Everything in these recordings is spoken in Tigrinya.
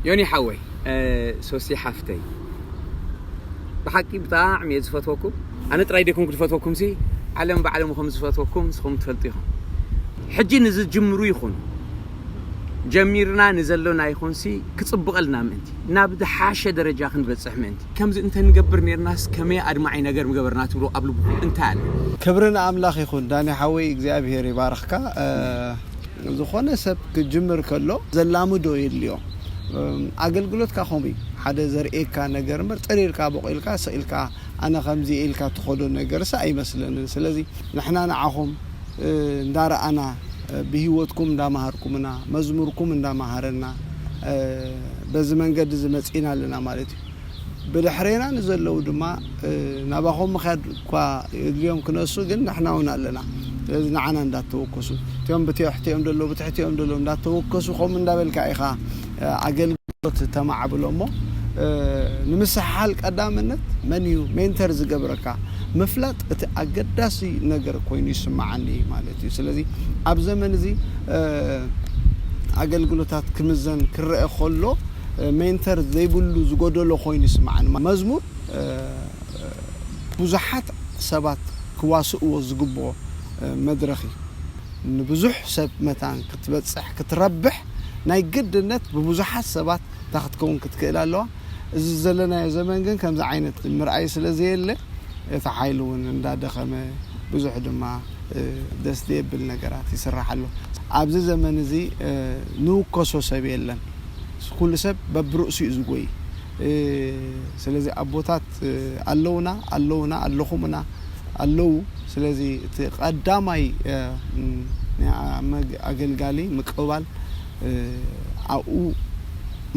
ዮኒ ሓወይ፣ ሶሲ ሓፍተይ፣ ብሓቂ ብጣዕሚ እየ ዝፈትወኩም። ኣነ ጥራይ ደይኮንኩ ዝፈትወኩም ሲ፣ ዓለም ብዓለሙ ከም ዝፈትወኩም ንስኹም ትፈልጡ ኢኹም። ሕጂ ንዝጅምሩ ይኹኑ፣ ጀሚርና ንዘሎና ይኹን ሲ፣ ክጽብቐልና ምእንቲ፣ ናብ ዝሓሸ ደረጃ ክንበጽሕ ምእንቲ፣ ከምዚ እንተንገብር ኔርናስ ከመይ ኣድማዒ ነገር ምገበርና ትብሉ ኣብ ልብኹም እንታይ ኣሎ? ክብሪ ንኣምላኽ ይኹን። ዳኒ ሓወይ እግዚኣብሔር ይባርኽካ። ዝኾነ ሰብ ክጅምር ከሎ ዘላምዶ የድልዮ። ኣገልግሎትካ ከምኡ እዩ። ሓደ ዘርእየካ ነገር እምበር ጥር ኢልካ ቦቕ ኢልካ ስቕ ኢልካ ኣነ ከምዚ ኢልካ ትኸዶ ነገርስ ኣይመስለንን። ስለዚ ንሕና ንዓኹም እንዳረኣና፣ ብህይወትኩም እንዳመሃርኩምና፣ መዝሙርኩም እንዳመሃረና፣ በዚ መንገዲ እዚ መጺና ኣለና ማለት እዩ። ብድሕሬና ንዘለዉ ድማ ናባኹም ምኽያድ እኳ የድልዮም ክነሱ፣ ግን ንሕና እውን ኣለና። ስለዚ ንዓና እንዳተወከሱ፣ እቲኦም ብትሕቲኦም ደሎ ብትሕቲኦም ደሎ እንዳተወከሱ ከምኡ እንዳበልካ ኢኻ ኣገልግሎት ተማዕብሎ እሞ፣ ንምስሓል ቀዳምነት መን እዩ ሜንተር ዝገብረካ ምፍላጥ እቲ ኣገዳሲ ነገር ኮይኑ ይስምዓኒ ማለት እዩ። ስለዚ ኣብ ዘመን እዚ ኣገልግሎታት ክምዘን ክረአ ከሎ ሜንተር ዘይብሉ ዝጎደሎ ኮይኑ ይስምዓኒ። መዝሙር ብዙሓት ሰባት ክዋስእዎ ዝግብኦ መድረኽ እዩ። ንብዙሕ ሰብ መታን ክትበጽሕ ክትረብሕ ናይ ግድነት ብብዙሓት ሰባት እታ ክትከውን ክትክእል ኣለዋ። እዚ ዘለናዮ ዘመን ግን ከምዚ ዓይነት ምርኣይ ስለ ዘየለ እቲ ሓይሊ እውን እንዳደኸመ ብዙሕ ድማ ደስ ዘየብል ነገራት ይስራሕ ኣሎ። ኣብዚ ዘመን እዚ ንውከሶ ሰብ የለን። ኩሉ ሰብ በብርእሱ እዩ ዝጎይ። ስለዚ ኣቦታት ኣለውና ኣለውና ኣለኹምና ኣለዉ። ስለዚ እቲ ቀዳማይ ናይ ኣገልጋሊ ምቅባል ኣብኡ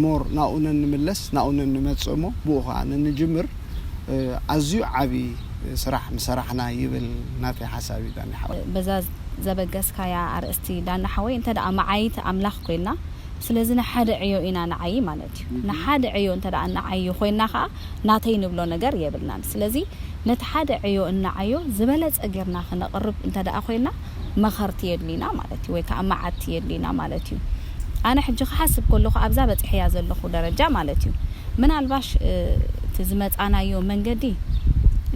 ሞር ናብኡ ነንምለስ ናብኡ ነንመፅእ እሞ ብኡ ከዓ ነንጅምር ኣዝዩ ዓብዪ ስራሕ ምሰራሕና ይብል ናተይ ሓሳብ እዩ ዳኒ ሓወይ። በዛ ዘበገስካያ ኣርእስቲ ዳኒ ሓወይ እንተ ደኣ መዓይት ኣምላኽ ኮይና ስለዚ ንሓደ ዕዮ ኢና ንዓዪ ማለት እዩ። ንሓደ ዕዮ እንተ ደኣ ንዓዪ ኮይና ከዓ ናተይ ንብሎ ነገር የብልናን። ስለዚ ነቲ ሓደ ዕዮ እናዓዮ ዝበለፀ ጌርና ክነቕርብ እንተ ደኣ ኮይና መኸርቲ የድሊና ማለት እዩ ወይ ከዓ መዓድቲ የድሊና ማለት እዩ። ኣነ ሕጂ ክሓስብ ከለኹ ኣብዛ በፂሐያ ዘለኹ ደረጃ ማለት እዩ ምናልባሽ እቲ ዝመፃናዮ መንገዲ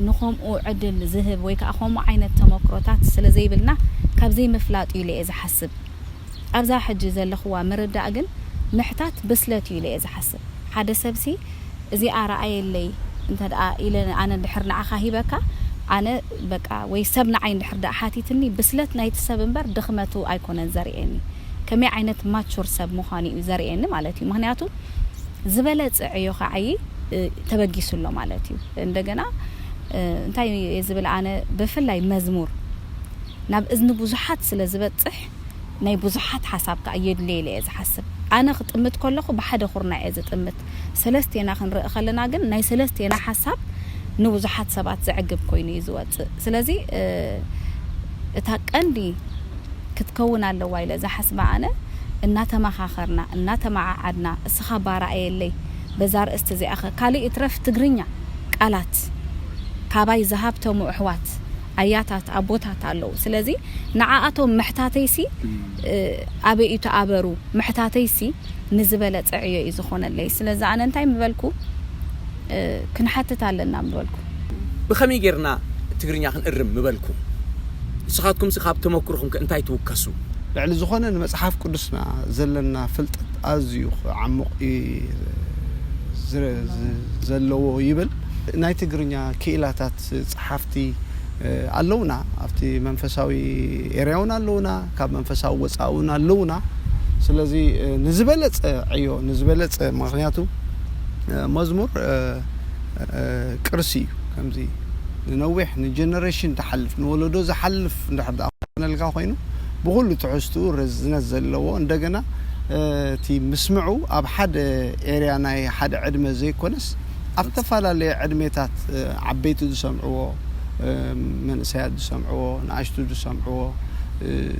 ንኸምኡ ዕድል ዝህብ ወይ ከዓ ከምኡ ዓይነት ተመክሮታት ስለ ዘይብልና ካብ ዘይምፍላጥ እዩ ኢለ እየ ዝሓስብ። ኣብዛ ሕጂ ዘለኽዋ ምርዳእ ግን ምሕታት ብስለት እዩ ኢለ እየ ዝሓስብ። ሓደ ሰብሲ እዚኣ ረኣየለይ እንተ ደኣ ኢለ ኣነ እንድሕር ንዓኻ ሂበካ ኣነ በቃ ወይ ሰብ ንዓይ እንድሕር ደኣ ሓቲትኒ ብስለት ናይቲ ሰብ እምበር ድኽመቱ ኣይኮነን ዘርእየኒ። ከመይ ዓይነት ማቹር ሰብ ምዃኑ እዩ ዘርእየኒ ማለት እዩ። ምኽንያቱ ዝበለጸ ዕዮ ክዓዪ ተበጊሱ ኣሎ ማለት እዩ። እንደገና እንታይ እየ ዝብል ኣነ ብፍላይ መዝሙር ናብ እዝኒ ብዙሓት ስለ ዝበጽሕ ናይ ብዙሓት ሓሳብ ከኣ የድልየ ኢለ እየ ዝሓስብ። ኣነ ክጥምት ከለኹ ብሓደ ኩርናዕ እየ ዝጥምት። ሰለስቴና ክንርኢ ከለና ግን ናይ ሰለስቴና ሓሳብ ንብዙሓት ሰባት ዘዕግብ ኮይኑ እዩ ዝወጽእ። ስለዚ እታ ቀንዲ ክትከውን ኣለዋ ኢለ ዝሓስባ ኣነ እናተመኻኸርና እናተመዓዓድና እስኻ ባራኣየለይ በዛ ርእስቲ እዚኣ ኸ ካሊእ ይትረፍ ትግርኛ ቃላት ካባይ ዝሃብተሙ ኣሕዋት ኣያታት ኣቦታት ኣለዉ። ስለዚ ንዓኣቶም ምሕታተይሲ ኣበይ እዩ ተኣበሩ ምሕታተይሲ ንዝበለፀ ዕዮ እዩ ዝኾነለይ። ስለዚ ኣነ እንታይ ምበልኩ ክንሓትት ኣለና ምበልኩ። ብኸመይ ጌርና ትግርኛ ክንእርም ምበልኩ? ንስኻትኩምሲ ካብ ተመክሮኹም ከ እንታይ ትውከሱ? ልዕሊ ዝኾነ ንመጽሓፍ ቅዱስና ዘለና ፍልጠት ኣዝዩ ዓሙቕ እዩ ዘለዎ ይብል። ናይ ትግርኛ ክኢላታት ጸሓፍቲ ኣለውና፣ ኣብቲ መንፈሳዊ ኤርያ እውን ኣለውና፣ ካብ መንፈሳዊ ወጻኢ እውን ኣለውና። ስለዚ ንዝበለጸ ዕዮ ንዝበለጸ ምኽንያቱ መዝሙር ቅርሲ እዩ። ከምዚ ንነዊሕ ንጀነሬሽን ትሓልፍ ንወለዶ ዝሓልፍ እንድሕር ደኣ ኮነልካ ኮይኑ ብኩሉ ትሕዝትኡ ርዝነት ዘለዎ እንደገና እቲ ምስምዑ ኣብ ሓደ ኤርያ ናይ ሓደ ዕድመ ዘይኮነስ ኣብ ዝተፈላለየ ዕድሜታት ዓበይቲ ዝሰምዕዎ መንእሰያት ዝሰምዕዎ ንኣሽቱ ዝሰምዕዎ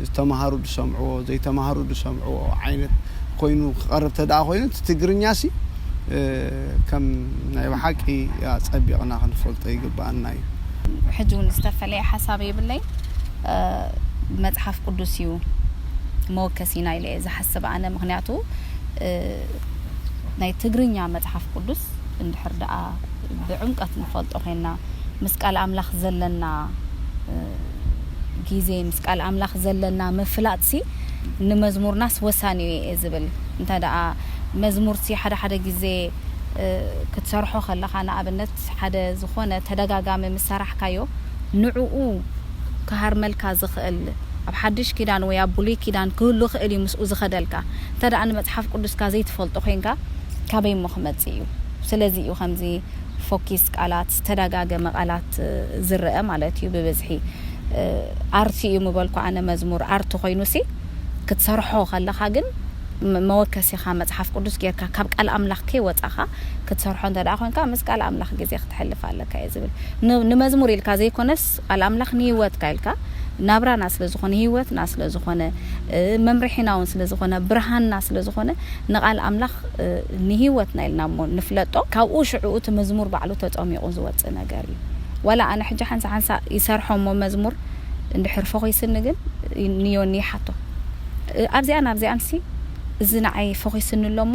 ዝተምሃሩ ዝሰምዕዎ ዘይተምሃሩ ዝሰምዕዎ ዓይነት ኮይኑ ክቐርብ ተደኣ ኮይኑ እቲ ትግርኛ ሲ ከም ናይ ብሓቂ ኣጸቢቕና ክንፈልጦ ይግባኣና እዩ። ሕጂ እውን ዝተፈለየ ሓሳብ የብለይ። መፅሓፍ ቅዱስ እዩ መወከሲና ኢለ እየ ዝሓስብ ኣነ። ምክንያቱ ናይ ትግርኛ መጽሓፍ ቅዱስ እንድሕር ደኣ ብዕምቀት ንፈልጦ ኮይንና፣ ምስ ቃል ኣምላኽ ዘለና ግዜ፣ ምስ ቃል ኣምላኽ ዘለና ምፍላጥሲ ንመዝሙርናስ ወሳኒ እዩ እየ ዝብል። እንተ ደኣ መዝሙርሲ ሓደ ሓደ ግዜ ክትሰርሖ ከለኻ፣ ንኣብነት ሓደ ዝኾነ ተደጋጋሚ ምስ ሰራሕካዮ፣ ንዕኡ ክሃርመልካ ዝኽእል ኣብ ሓድሽ ኪዳን ወይ ኣብ ብሉይ ኪዳን ክህሉ ክእል እዩ ምስኡ ዝኸደልካ። እንተ ደኣ ንመጽሓፍ ቅዱስካ ዘይትፈልጦ ኮይንካ፣ ካበይ እሞ ክመጽእ እዩ? ስለዚ እዩ ከምዚ ፎኪስ ቃላት፣ ዝተደጋገመ ቃላት ዝረአ ማለት እዩ። ብብዝሒ ኣርቲ እዩ ምበልኩ ኣነ። መዝሙር ኣርቲ ኮይኑሲ ክትሰርሖ ከለኻ ግን መወከሲኻ መጽሓፍ ቅዱስ ጌርካ ካብ ቃል ኣምላኽ ከይወጻኻ ክትሰርሖ እንተ ደኣ ኮንካ፣ ምስ ቃል ኣምላኽ ግዜ ክትሕልፍ ኣለካ እየ ዝብል። ንመዝሙር ኢልካ ዘይኮነስ፣ ቃል ኣምላኽ ንህይወትካ ኢልካ፣ ናብራና ስለ ዝኾነ፣ ህይወትና ስለ ዝኾነ፣ መምርሒና እውን ስለ ዝኾነ፣ ብርሃንና ስለ ዝኾነ፣ ንቃል ኣምላኽ ንህይወትና ኢልና እሞ ንፍለጦ። ካብኡ ሽዑ እቲ መዝሙር ባዕሉ ተጸሚቑ ዝወጽእ ነገር እዩ። ዋላ ኣነ ሕጂ ሓንሳ ሓንሳ ይሰርሖ እሞ መዝሙር እንድሕር ፈኺስኒ ግን ንዮኒ ይሓቶ። ኣብዚኣን ኣብዚኣንሲ እዚ ንዓይ ፈኺስኒ ኣሎ እሞ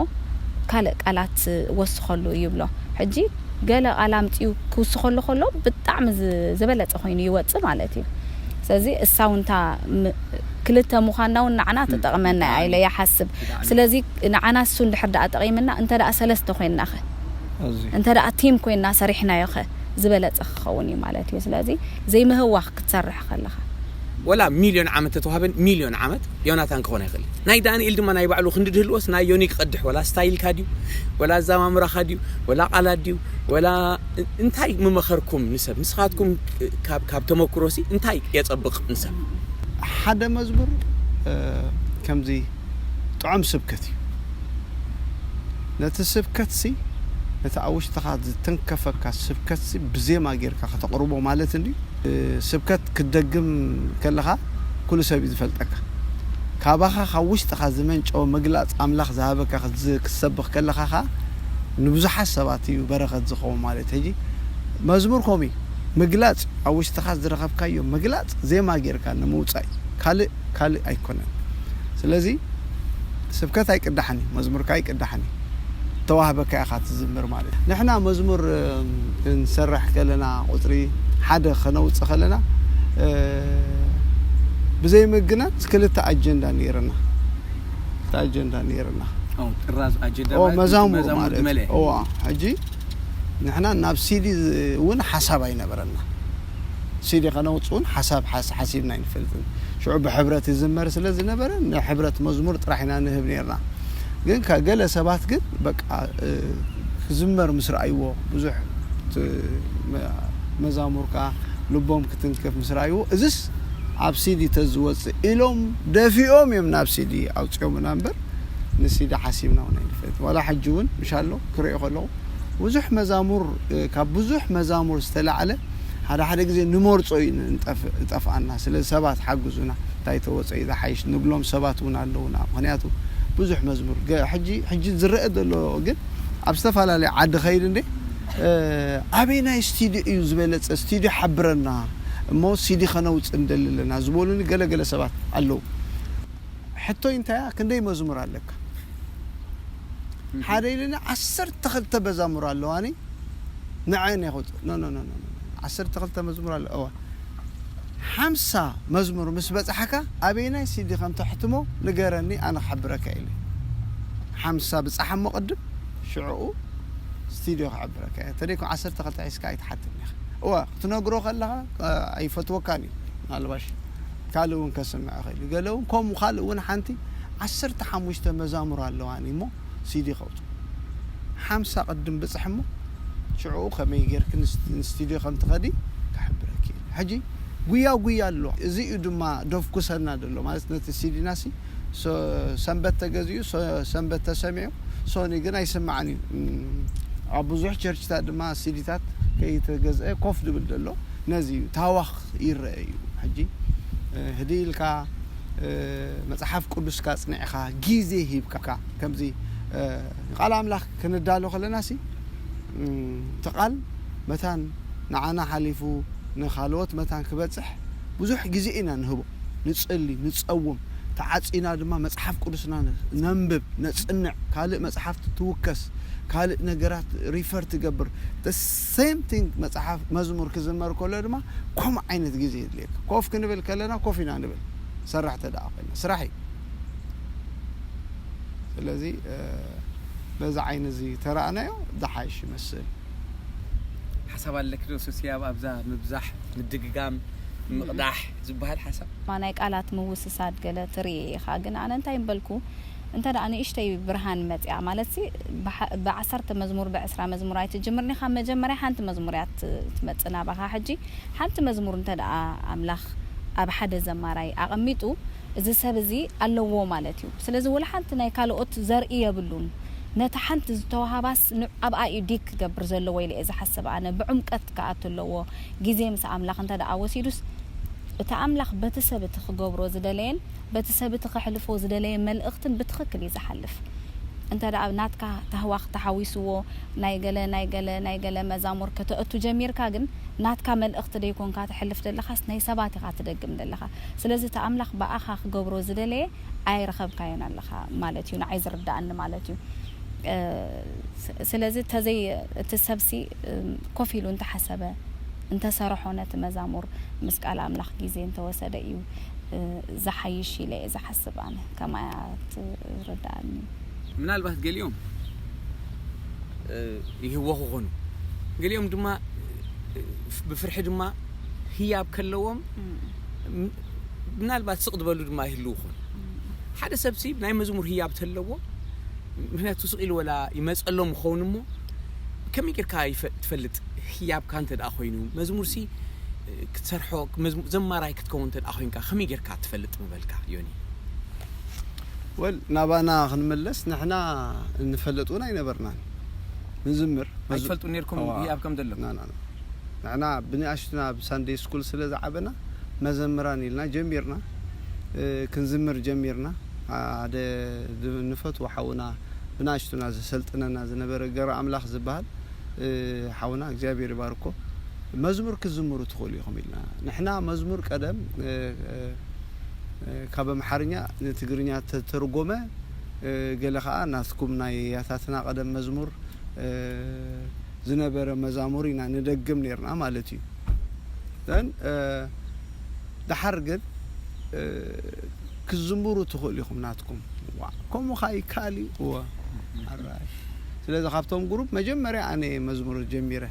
ካልእ ቃላት ወስኸሉ ይብሎ። ሕጂ ገለ ቃል ኣምጺኡ ክውስኸሉ ከሎ ብጣዕሚ ዝበለጸ ኮይኑ ይወጽእ ማለት እዩ። ስለዚ እሳ እውን እታ ክልተ ምዃንና እውን ንዓና ትጠቕመና እያ ኢለ ይሓስብ። ስለዚ ንዓና እሱ እንድሕር ደኣ ጠቒምና፣ እንተ ደኣ ሰለስተ ኮይንናኸ፣ እንተ ደኣ ቲም ኮይንና ሰሪሕናዮኸ ዝበለጸ ክኸውን እዩ ማለት እዩ። ስለዚ ዘይምህዋኽ ክትሰርሕ ከለኻ ወላ ሚልዮን ዓመት ተተዋህበን ሚልዮን ዓመት ዮናታን ክኾን ኣይኽእል። ናይ ዳንኤል ድማ ናይ ባዕሉ ክንዲ ድህልዎስ ናይ ዮኒ ክቐድሕ፣ ወላ ስታይልካ ድዩ፣ ወላ ኣዛማምራኻ ድዩ፣ ወላ ቃላት ድዩ፣ ወላ እንታይ ምመኸርኩም ንሰብ? ንስኻትኩም ካብ ተመክሮሲ እንታይ የጸብቕ ንሰብ? ሓደ መዝሙር ከምዚ ጥዑም ስብከት እዩ። ነቲ ስብከትሲ፣ ነቲ ኣብ ውሽጥኻ ዝተንከፈካ ስብከትሲ ብዜማ ጌርካ ከተቕርቦ ማለት እንድዩ። ስብከት ክትደግም ከለኻ ኩሉ ሰብ እዩ ዝፈልጠካ። ካባኻ ካብ ውሽጥኻ ዝመንጨወ ምግላጽ ኣምላኽ ዝሃበካ ክትሰብኽ ከለኻ ኸኣ ንብዙሓት ሰባት እዩ በረኸት ዝኸውን ማለት። ሕጂ መዝሙር ከምኡ እዩ። ምግላጽ ኣብ ውሽጥኻ ዝረኸብካዮ ምግላጽ ዜማ ጌርካ ንምውጻእ እዩ። ካልእ ካልእ ኣይኮነን። ስለዚ ስብከት ኣይቅዳሕን እዩ፣ መዝሙርካ ኣይቅዳሕን እዩ። ተዋህበካ ኢኻ ትዝምር ማለት እዩ። ንሕና መዝሙር ክንሰርሕ ከለና፣ ቁጽሪ ሓደ ከነውጽእ ከለና፣ ብዘይ ምግናን ክልተ ኣጀንዳ ነይርና። ክልተ ኣጀንዳ ነይርና። ጥራዝ ኣጀንዳ መዛሙር ማለት እዩ። ሕጂ ንሕና ናብ ሲዲ እውን ሓሳብ ኣይነበረና። ሲዲ ከነውፅእ እውን ሓሳብ ሓሲብና ኣይንፈልጥን። ሽዑ ብሕብረት ይዝመር ስለ ዝነበረ ንሕብረት መዝሙር ጥራሕ ኢና ንህብ ነርና። ግን ገለ ሰባት ግን በቃ ክዝመር ምስ ረኣይዎ፣ ብዙሕ መዛሙር ከዓ ልቦም ክትንክፍ ምስ ረኣይዎ፣ እዝስ ኣብ ሲዲ ተዝወፅእ ኢሎም ደፊኦም እዮም ናብ ሲዲ ኣውፅኦምና እምበር ንሲዲ ሓሲብና እውን ኣይንፈልጥ። ዋላ ሕጂ እውን ምሻሎ ክሪኦ ከለኹ ብዙሕ መዛሙር፣ ካብ ብዙሕ መዛሙር ዝተላዕለ ሓደ ሓደ ግዜ ንመርጾ እዩ ዝጠፍኣና። ስለዚ ሰባት ሓግዙና፣ እንታይ ተወጸ እዩ ዝሓይሽ ንብሎም ሰባት እውን ኣለውና። ምኽንያቱ ብዙሕ መዝሙር ሕጂ ሕጂ ዝረአ ዘሎ ግን ኣብ ዝተፈላለየ ዓዲ ኸይድ እንዴ ኣበይ ናይ ስቱዲዮ እዩ ዝበለጸ ስቱዲዮ ሓብረና እሞ ሲዲ ኸነውጽእ እንደሊ ኣለና ዝበሉኒ ገለገለ ሰባት ኣለዉ። ሕቶይ እንታይ እያ? ክንደይ መዝሙር ኣለካ? ሓደ ኢሉኒ ዓሰርተ ክልተ መዛሙር ኣለዋኒ ንዐን እየ ክውፅእ። ኖ ኖ ኖ ኖ ኖ። ዓሰርተ ክልተ መዝሙር ኣሎ። እዋ ሓምሳ መዝሙር ምስ በፃሕካ ኣበየናይ ሲዲ ከም ተሕትሞ ንገረኒ ኣነ ክሕብረካ ኢለ። ሓምሳ ብፃሕ እሞ ቅድም ሽዕኡ ስቱዲዮ ክሕብረካ እየ። ተደይኮ ዓሰርተ ክልተ ሒዝካ ኣይትሓትም ኢኻ። እዋ ክትነግሮ ከለኻ ኣይፈትወካን እዩ። ምናልባሽ ካልእ እውን ከስምዕ ይኽእል እዩ። ገለ እውን ከምኡ ካልእ እውን ሓንቲ ዓሰርተ ሓሙሽተ መዛሙር ኣለዋኒ እሞ ሲዲ ከውፅእ ሓምሳ ቅድም ብፅሕ እሞ ሽዕኡ ከመይ ጌርክ ንስቱድዮ ከም ትኸዲ ክሕብረኪ እየ። ሕጂ ጉያ ጉያ ኣሎ። እዚ እዩ ድማ ደፍኩሰና ዘሎ ማለት ነቲ ሲዲና ሲ ሰንበት ተገዚኡ ሰንበት ተሰሚዑ ሶኒ ግን ኣይስማዕን እዩ። ኣብ ብዙሕ ቸርችታት ድማ ሲዲታት ከይተገዝአ ኮፍ ድብል ዘሎ ነዚ እዩ ታዋኽ ይረአ እዩ። ሕጂ ህድእ ኢልካ መጽሓፍ ቅዱስካ ጽኒዕኻ ግዜ ሂብካ ከምዚ ንቃል ኣምላኽ ክንዳሎ ከለና ሲ እቲ ቃል መታን ንዓና ሓሊፉ ንኻልኦት መታን ክበጽሕ ብዙሕ ግዜ ኢና ንህቦ። ንጽሊ፣ ንጸውም፣ እታ ተዓጺና ድማ መጽሓፍ ቅዱስና ነንብብ፣ ነጽንዕ፣ ካልእ መጽሓፍ ትውከስ፣ ካልእ ነገራት ሪፈር ትገብር። The same thing መጽሓፍ መዝሙር ክዝመር ከሎ ድማ ከምኡ ዓይነት ግዜ የድልየካ። ኮፍ ክንብል ከለና ኮፍ ኢና ንብል፣ ሰራሕ ተደኣ ኮይና ስራሕ እዩ። ስለዚ በዛ ዓይኒ እዚ ተረኣናዮ ዝሓይሽ ይመስል። ሓሳብ ኣለክ ዶ ሶስያ ኣብዛ ምብዛሕ ምድግጋም ምቕዳሕ ዝበሃል ሓሳብ? ናይ ቃላት ምውስሳድ ገለ ትርኢ ኢኻ። ግን ኣነ እንታይ ምበልኩ፣ እንተ ደኣ ንእሽተይ ብርሃን መጽያ ማለት ሲ ብዓሰርተ መዝሙር ብዕስራ መዝሙር ኣይትጅምርን ኢኻ። መጀመርያ ሓንቲ መዝሙር እያ ትመጽእ ናባኻ። ሕጂ ሓንቲ መዝሙር እንተ ደኣ ኣምላኽ ኣብ ሓደ ዘማራይ ኣቐሚጡ፣ እዚ ሰብ እዚ ኣለዎ ማለት እዩ። ስለዚ ወላ ሓንቲ ናይ ካልኦት ዘርኢ የብሉን። ነታ ሓንቲ ዝተዋሃባስ ኣብኣ እዩ ዲግ ክገብር ዘለዎ ኢለ እየ ዝሓስብ ኣነ። ብዕምቀት ክኣቱ ኣለዎ። ግዜ ምስ ኣምላኽ እንተ ደኣ ወሲዱስ፣ እቲ ኣምላኽ በቲ ሰብ እቲ ክገብሮ ዝደለየን በቲ ሰብ እቲ ከሕልፎ ዝደለየ መልእኽትን ብትኽክል እዩ ዝሓልፍ። እንተ ደኣ ናትካ ታህዋኽ ተሓዊስዎ ናይ ገለ ናይ ገለ ናይ ገለ መዛሙር ከተእቱ ጀሚርካ፣ ግን ናትካ መልእኽቲ ደይኮንካ ትሕልፍ ዘለኻስ ናይ ሰባት ኢኻ ትደግም ዘለኻ። ስለዚ እቲ ኣምላኽ ብኣኻ ክገብሮ ዝደለየ ኣይረኸብካዮን ኣለኻ ማለት እዩ፣ ንዓይ ዝርዳኣኒ ማለት እዩ። ስለዚ ተዘይ እቲ ሰብሲ ኮፍ ኢሉ እንተሓሰበ እንተሰረሖ ነቲ መዛሙር ምስ ቃል ኣምላኽ ግዜ እንተወሰደ እዩ ዝሓይሽ ኢለ እየ ዝሓስብ ኣነ። ከማያ ትርዳኣኒ። ምናልባት ገሊኦም ይህወኹ ኾኑ፣ ገሊኦም ድማ ብፍርሒ ድማ ህያብ ከለዎም ምናልባት ስቕ ዝበሉ ድማ ይህልው ኾኑ። ሓደ ሰብሲ ናይ መዝሙር ህያብ ተለዎ፣ ምክንያቱ ስቕ ኢሉ ወላ ይመፀሎም ኸውን እሞ፣ ከመይ ጌርካ ትፈልጥ? ህያብካ እንተ ደኣ ኮይኑ፣ መዝሙርሲ ክትሰርሖ ዘማራይ ክትከውን እንተ ደኣ ኮይንካ ከመይ ጌርካ ትፈልጥ ምበልካ? ዮኒ፣ ወል ናባና ክንመለስ፣ ንሕና እንፈልጥ እውን ኣይነበርናን። ንዝምር ኣይትፈልጡ ኔርኩም ህያብ ከም ዘለኩም? ንሕና ብንኣሽቱና ኣብ ሳንደይ ስኩል ስለ ዝዓበና፣ መዘምራን ኢልና ጀሚርና። ክንዝምር ጀሚርና። ሓደ ንፈትዎ ሓውና ብንኣሽቱና ዘሰልጥነና ዝነበረ ገረ ኣምላኽ ዝበሃል ሓውና እግዚኣብሔር ይባርኮ፣ መዝሙር ክትዝምሩ ትኽእሉ ኢኹም ኢልና። ንሕና መዝሙር ቀደም ካብ ኣምሓርኛ ንትግርኛ ተተርጎመ፣ ገለ ከዓ ናትኩም ናይ ያታትና ቀደም መዝሙር ዝነበረ መዛሙር ኢና ንደግም ኔርና ማለት እዩ። ዘን ድሓር ግን ክትዝምሩ ትኽእሉ ኢኹም ናትኩም። ከምኡ ከዓ ይከኣል እዩ። እወ፣ ኣራይ። ስለዚ ካብቶም ግሩፕ መጀመርያ ኣነ መዝሙር ጀሚረ።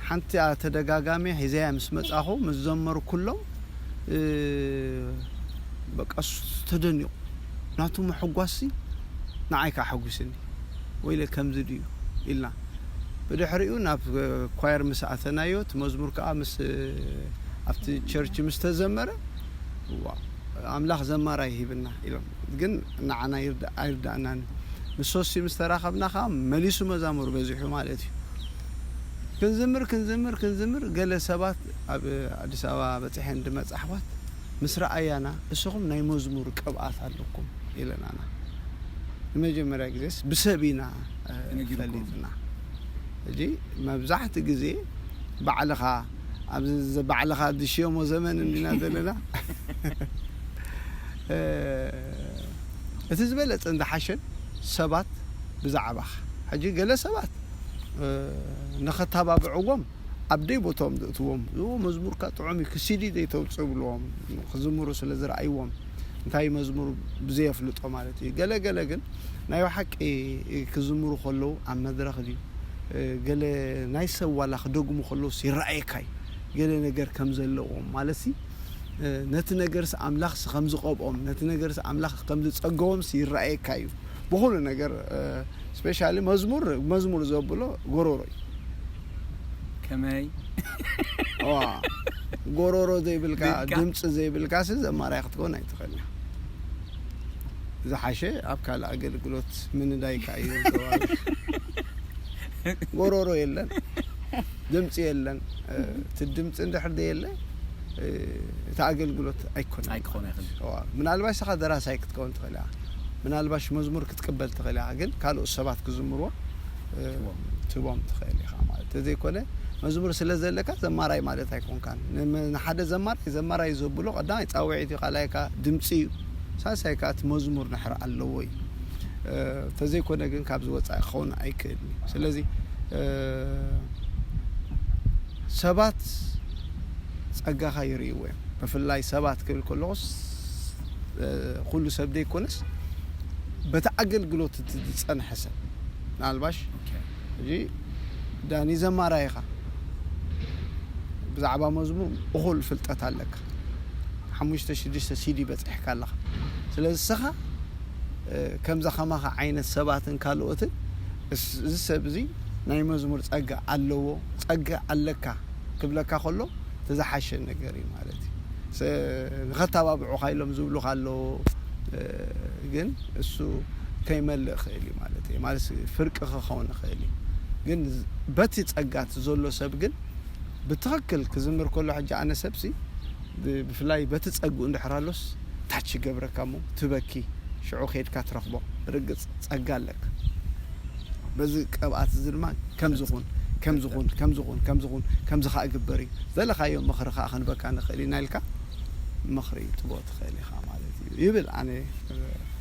ሓንቲ ተደጋጋሚ ሒዘያ ምስ መጻኹ ምስ ዘመርኩሎም በቃ እሱ ተደኒቑ። ናቱ ምሕጓስሲ ንዓይ ከዓ ሓጒስኒ። ወይለ ከምዚ ድዩ ኢልና። ብድሕሪኡ ናብ ኳየር ምስ ኣተናዮ እቲ መዝሙር ከዓ ምስ ኣብቲ ቸርች ምስ ተዘመረ፣ ዋ፣ ኣምላኽ ዘማራይ ሂብና ኢሎም። ግን ንዓና ኣይርዳእናን። ምስ ሶሲ ምስ ተራኸብና ከዓ መሊሱ መዛሙር በዚሑ ማለት እዩ። ክንዝምር ክንዝምር ክንዝምር ገለ ሰባት ኣብ ኣዲስ ኣበባ በፂሐን ድመፃ ኣሕዋት ምስ ረኣያና፣ እስኹም ናይ መዝሙር ቅብኣት ኣለኩም ኢለናና። ንመጀመርያ ግዜስ ብሰብ ኢና ፈሊጥና። ሕጂ መብዛሕቲ ግዜ ባዕልኻ ኣብዚ ባዕልኻ ዝሽየሞ ዘመን እንዲና ዘለና። እቲ ዝበለፀን ዝሓሸን ሰባት ብዛዕባኻ። ሕጂ ገለ ሰባት ንኸተባብዕዎም ኣብ ደይ ቦታኦም ዘእትዎም፣ እ፣ መዝሙርካ ጥዑም እዩ፣ ክሲዲ ዘይተውፅእ ብልዎም፣ ክዝምሩ ስለ ዝረኣይዎም፣ እንታይ መዝሙር ብዘየፍልጦ ማለት እዩ። ገለ ገለ ግን ናይ ብሓቂ ክዝምሩ ከለዉ ኣብ መድረኽ ድዩ፣ እ፣ ገለ ናይ ሰብ ዋላ ክደግሙ ከለውስ ይረኣየካ እዩ። ገለ ነገር ከም ዘለዎም ማለት ሲ፣ እ፣ ነቲ ነገርስ ኣምላኽስ ከም ዝቐብኦም፣ ነቲ ነገርስ ኣምላኽ ከም ዝጸገቦምስ ይረኣየካ እዩ። ብኹሉ ነገር፣ እ፣ ስፔሻሊ መዝሙር፣ መዝሙር ዘብሎ ጎሮሮ እዩ። ከመይ? ዋ፣ ጎሮሮ ዘይብልካ፣ ዘይብልካ? ድምፂ ዘይብልካ ሲ ዘማራይ ክትከውን ኣይትኽእልን። ዝሓሸ ኣብ ካልእ ኣገልግሎት ምንዳይካ እዩ ዝገባል። ጎሮሮ የለን፣ ድምፂ የለን። እ፣ እቲ ድምፂ እንድሕር ዘየለ፣ እ፣ እቲ ኣገልግሎት ኣይኮነን። ኣይክኾን ኣይኽእልን። እዋ፣ ምናልባሽ ንስኻ ደራሳይ ክትከውን ትኽእል ኢኻ። ምናልባሽ መዝሙር ክትቅበል ትኽእል ኢኻ። ግን ካልኦት ሰባት ክዝምርዎ፣ እ፣ እዎ። ክትቦም ትኽእል ኢኻ ማለት። ተዘይኮነ መዝሙር ስለ ዘለካ ዘማራይ ማለት ኣይኮንካን። ንመ-፣ ንሓደ ዘማራይ፣ ዘማራይ ዘብሎ ቀዳማይ ጻውዒት እዩ፣ ካልኣይ ከኣ ድምጺ እዩ፣ ሳልሳይ ከኣ እቲ መዝሙር ድሕሪ ኣለዎ እዩ። እ፣ ተዘይኮነ ግን ካብዚ ወጻኢ ክኸውን ኣይክእልን እዩ። ስለዚ፣ እ፣ ሰባት ጸጋኻ ይርእይዎ እዮም። ብፍላይ ሰባት ክብል ከለኹስ፣ እ፣ ኩሉ ሰብ ዘይኮነስ በቲ ኣገልግሎት እቲ ዝጸንሐ ሰብ። ምናልባሽ ኦኬ። ሕጂ ዳኒ ዘማራይ ኢኻ። ብዛዕባ መዝሙር እኹል ፍልጠት ኣለካ። ሓሙሽተ ሽዱሽተ ሲዲ በጺሕካ ኣለኻ። ስለዚ ንስኻ፣ እ፣ ከምዛ ከማኻ ዓይነት ሰባትን ካልኦትን እስ-፣ እዚ ሰብ እዚ ናይ መዝሙር ጸጋ ኣለዎ፣ ጸጋ ኣለካ ክብለካ ከሎ እቲ ዝሓሸ ነገር እዩ ማለት እዩ። ሰ-፣ ንኸተባብዑኻ ኢሎም ዝብሉኻ ኣለዉ፣ እ፣ ግን እሱ ከይመልእ ይኽእል እዩ ማለት እዩ። ማለት ፍርቂ ክኸውን ይኽእል እዩ። ግን በቲ ጸጋ እቲ ዘሎ ሰብ ግን ብትኽክል ክዝምር ከሎ፣ ሕጂ ኣነ ሰብሲ ብ-፣ ብፍላይ በቲ ጸግኡ እንድሕር ኣሎስ ታች ይገብረካ እሞ ትበኪ፣ ሽዑ ከይድካ ትረኽቦ። ርግጽ ጸጋ ኣለካ። በዚ ቅብኣት እዚ ድማ ከምዚ ኹን፣ ከምዚ ኹን፣ ከምዚ ኹን፣ ከምዚ ኹን፣ ከምዚ ኸኣ ግበር እዩ። ዘለኻዮ ምኽሪ ኸኣ ክንበካ ንኽእል ኢና ኢልካ ምኽሪ ትቦ ትኽእል ኢኻ ማለት እዩ ይብል ኣነ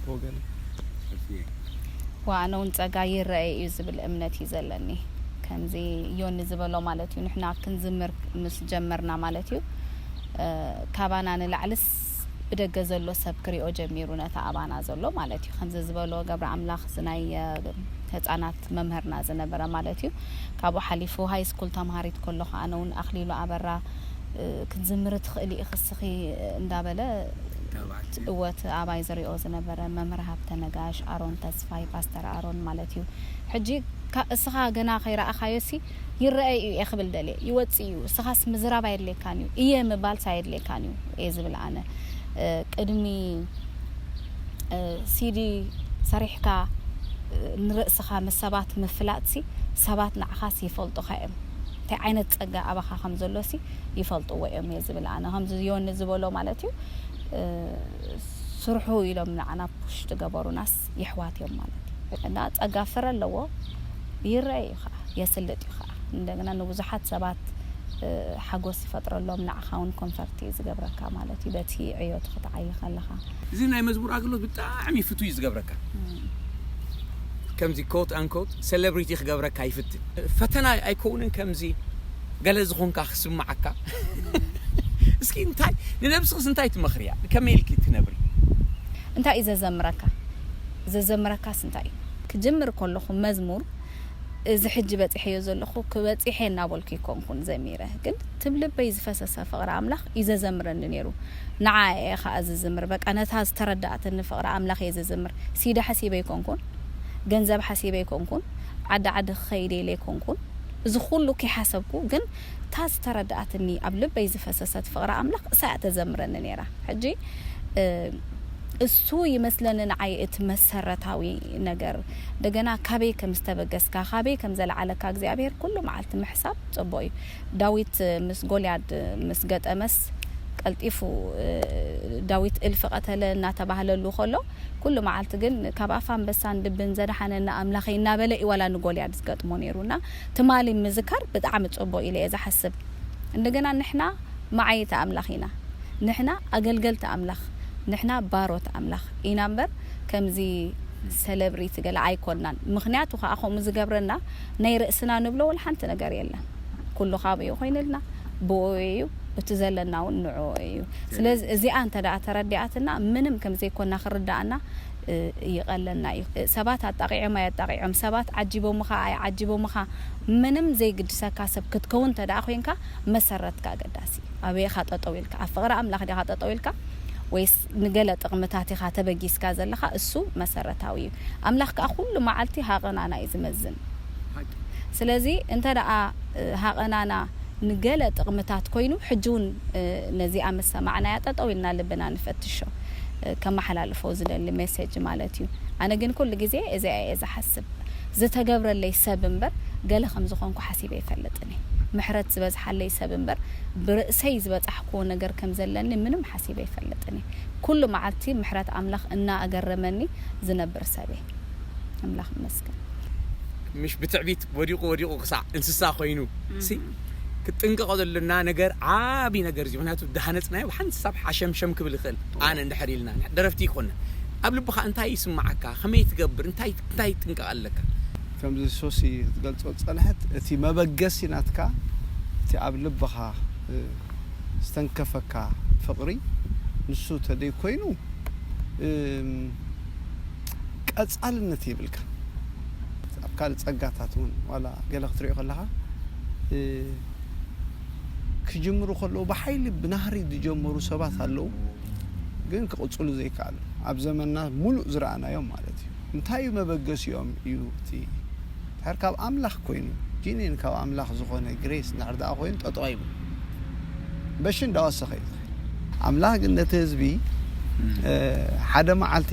ብወገነይ። ወኣነ እውን ጸጋ ይረአ እዩ ዝብል እምነት እዩ ዘለኒ። ከምዚ ዮኒ ዝበሎ ማለት እዩ፣ ንሕና ክንዝምር ምስ ጀመርና ማለት እዩ፣ እ፣ ካባና ንላዕልስ ብደገ ዘሎ ሰብ ክሪኦ ጀሚሩ ነታ ኣባና ዘሎ ማለት እዩ። ከምዚ ዝበሎ ገብረ ኣምላኽ እዚ ናይ፣ እ፣ ህጻናት መምህርና ዝነበረ ማለት እዩ። ካብኡ ሓሊፉ ሃይ ስኩል ተምሃሪት ከለኹ ኣነ እውን ኣኽሊሉ ኣበራ፣ እ፣ "ክንዝምር ትኽእሊ ኢኺ እስኺ" እንዳበለ፣ ተባዕቲ። እወ፣ እቲ ኣባይ ዝሪኦ ዝነበረ መምህር ሃብተ ነጋሽ፣ ኣሮን ተስፋይ፣ ፓስተር ኣሮን ማለት እዩ። ሕጂ ካ-፣ እስኻ ገና ከይረኣኻዮሲ ይረኣይ እዩ እየ ክብል ደልየ። ይወጽእ እዩ። እስኻስ ምዝራብ ኣየድልየካን እዩ። እየ ምባልስ ኣየድልየካን እዩ እየ ዝብል ኣነ። እ፣ ቅድሚ፣ እ፣ ሲዲ ሰሪሕካ፣ እ፣ ንርእስኻ ምስ ሰባት ምፍላጥሲ ሰባት ንዓኻስ ይፈልጡኻ እዮም። እንታይ ዓይነት ጸጋ ኣባኻ ከም ዘሎሲ ይፈልጥዎ እዮም እየ ዝብል ኣነ። ከምዚ ዮኒ ዝበሎ ማለት እዩ። እ፣ ስርሑ ኢሎም ንዓና ፑሽ ዝገበሩናስ የሕዋት እዮም ማለት እዩ። እና ጸጋ ፍረ ኣለዎ፣ ይረአ እዩ ኸዓ፣ የስልጥ እዩ ኸዓ። እንደገና ንብዙሓት ሰባት፣ እ፣ ሓጎስ ይፈጥረሎም፣ ንዓኻ እውን ኮንፈርት እዩ ዝገብረካ ማለት እዩ። በቲ ዕዮቱ ክትዓዪ ከለኻ። እዚ ናይ መዝሙር ኣገልግሎት ብጣዕሚ ፍቱይ እዩ ዝገብረካ። እም። ከምዚ ኮት ኣንኮት ሴሌብሪቲ ክገብረካ ይፍትን። ፈተና ኣይከውንን ከምዚ ገለ ዝኾንካ ክስምዓካ። እስኪ እንታይ፣ ንነብስኽስ እንታይ ትመኽርያ? ከመይ ኢልኪ ትነብሪ? እንታይ እዩ ዘዘምረካ? ዘዘምረካስ እንታይ እዩ? ክጅምር ከለኹ መዝሙር፣ እዚ ሕጂ በጺሐዮ ዘለኹ ክበጺሐ እናበልኩ ይኮንኩን ዘሚረ። ግን ትብ ልበይ ዝፈሰሰ ፍቕሪ ኣምላኽ እዩ ዘዘምረኒ ነይሩ። ንዓ እየ ኸዓ ዝዝምር። በቃ ነታ ዝተረዳእትኒ ፍቕሪ ኣምላኽ እየ ዝዝምር። ሲዲ ሓሲበ ኣይኮንኩን፣ ገንዘብ ሓሲበ ኣይኮንኩን፣ ዓዲ ዓዲ ክኸይድ ኢለ ኣይኮንኩን። እዚ ኩሉ ከይሓሰብኩ ግን እታ ዝተረዳእትኒ ኣብ ልበይ ዝፈሰሰት ፍቕሪ ኣምላኽ እሳ እያ ተዘምረኒ ነይራ። ሕጂ፣ እ፣ እሱ ይመስለኒ ንዓይ እቲ መሰረታዊ ነገር። እንደገና ካበይ ከም ዝተበገስካ፣ ካበይ ከም ዘለዓለካ እግዚኣብሔር ኩሉ መዓልቲ ምሕሳብ ጽቡቕ እዩ። ዳዊት ምስ ጎልያድ ምስ ገጠመስ ቀልጢፉ፣ እ፣ ዳዊት እልፊ ቀተለ እናተባህለሉ ከሎ ኩሉ መዓልቲ ግን ካብ ኣፍ ኣንበሳን ድብን ዘድሓነና ኣምላኸይ እናበለ እዩ ዋላ ንጎልያድ ዝገጥሞ ነይሩ። እና ትማሊ ምዝካር ብጣዕሚ ጽቡቕ ኢለ እየ ዝሓስብ። እንደገና ንሕና መዓይቲ ኣምላኽ ኢና። ንሕና ኣገልገልቲ ኣምላኽ፣ ንሕና ባሮት ኣምላኽ ኢና እምበር ከምዚ ሴሌብሪቲ ገለ ኣይኮንናን። ምኽንያቱ ኸዓ ከምኡ ዝገብረና ናይ ርእስና ንብሎ ወላ ሓንቲ ነገር የለን። ኩሉ ካብኡ ኮይንልና፣ ብኡ እዩ፣ እቲ ዘለና እውን ንዕኡ እዩ። ስለዚ እዚኣ እንተ ደኣ ተረዲኣትና ምንም ከም ዘይኮና ክርዳኣና፣ እ፣ ይቐለና እዩ። ሰባት ኣጣቒዖም ኣየጣቒዖም፣ ሰባት ዓጂቦምኻ ኣይዓጂቦምኻ ምንም ዘይግድሰካ ሰብ ክትከውን እንተ ደኣ ኮይንካ መሰረትካ ኣገዳሲ እዩ። ኣበይ ኢኻ ጠጠው ኢልካ? ኣብ ፍቕሪ ኣምላኽ ዲኻ ጠጠው ኢልካ ወይስ ንገለ ጥቕምታት ኢኻ ተበጊስካ ዘለኻ? እሱ መሰረታዊ እዩ። ኣምላኽ ከኣ ኩሉ መዓልቲ ሃቐናና እዩ ዝመዝን። ስለዚ እንተ ደኣ፣ እ፣ ሃቐናና ንገለ ጥቕምታት ኮይኑ፣ ሕጂ እውን፣ እ፣ ነዚኣ ምስ ሰማዕናያ ጠጠው ኢልና ልብና ንፈትሾ፣ እ፣ ከመሓላልፎ ዝደሊ ሜሴጅ ማለት እዩ። ኣነ ግን ኩሉ ግዜ እዚኣ እየ ዝሓስብ። ዝተገብረለይ ሰብ እምበር ገለ ከም ዝኾንኩ ሓሲበ ኣይፈልጥን እየ። ምሕረት ዝበዝሓለይ ሰብ እምበር ብርእሰይ ዝበጻሕክዎ ነገር ከም ዘለኒ ምንም ሓሲበ ኣይፈልጥን እየ። ኩሉ መዓልቲ ምሕረት ኣምላኽ እናኣገረመኒ ዝነብር ሰብ እየ። ኣምላኽ ይመስገን። ምሽ ብትዕቢት ወዲቑ ወዲቑ ክሳዕ እንስሳ ኮይኑ ሲ ክትጥንቀቆ ዘለና ነገር ዓቢ ነገር እዩ። ምክንያቱ ዳሃነፅናዮ ብሓንሳብ ሓሸምሸም ክብል ይኽእል። ኣነ እንድሕር ኢልና ደረፍቲ ይኮነ ኣብ ልብኻ እንታይ ይስማዓካ፣ ከመይ ትገብር፣ እንታይ እንታይ ጥንቀቕ ኣለካ? ከምዚ ሶሲ ክትገልጾ ዝጸንሐት እቲ መበገሲ ናትካ እቲ ኣብ ልብኻ ዝተንከፈካ ፍቕሪ ንሱ ተደይ ኮይኑ ቀጻልነት የብልካ። ኣብ ካልእ ጸጋታት እውን ዋላ ገለ ክትሪኦ ከለኻ ክጅምሩ ከለዉ ብሓይሊ ብናህሪ ዝጀመሩ ሰባት ኣለዉ፣ ግን ክቕጽሉ ዘይከኣሉ ኣብ ዘመንና ሙሉእ ዝረኣናዮም ማለት እዩ። እንታይ እዩ መበገሲኦም እዩ እቲ ድሕር ካብ ኣምላኽ ኮይኑ ጂኒን ካብ ኣምላኽ ዝኾነ ግሬስ እንድሕር ደኣ ኮይኑ ጠጠው ኣይብሉ በሺ እንዳወሰኸ እዩ ዝኸይድ። ኣምላኽ ግን ነቲ ህዝቢ ሓደ መዓልቲ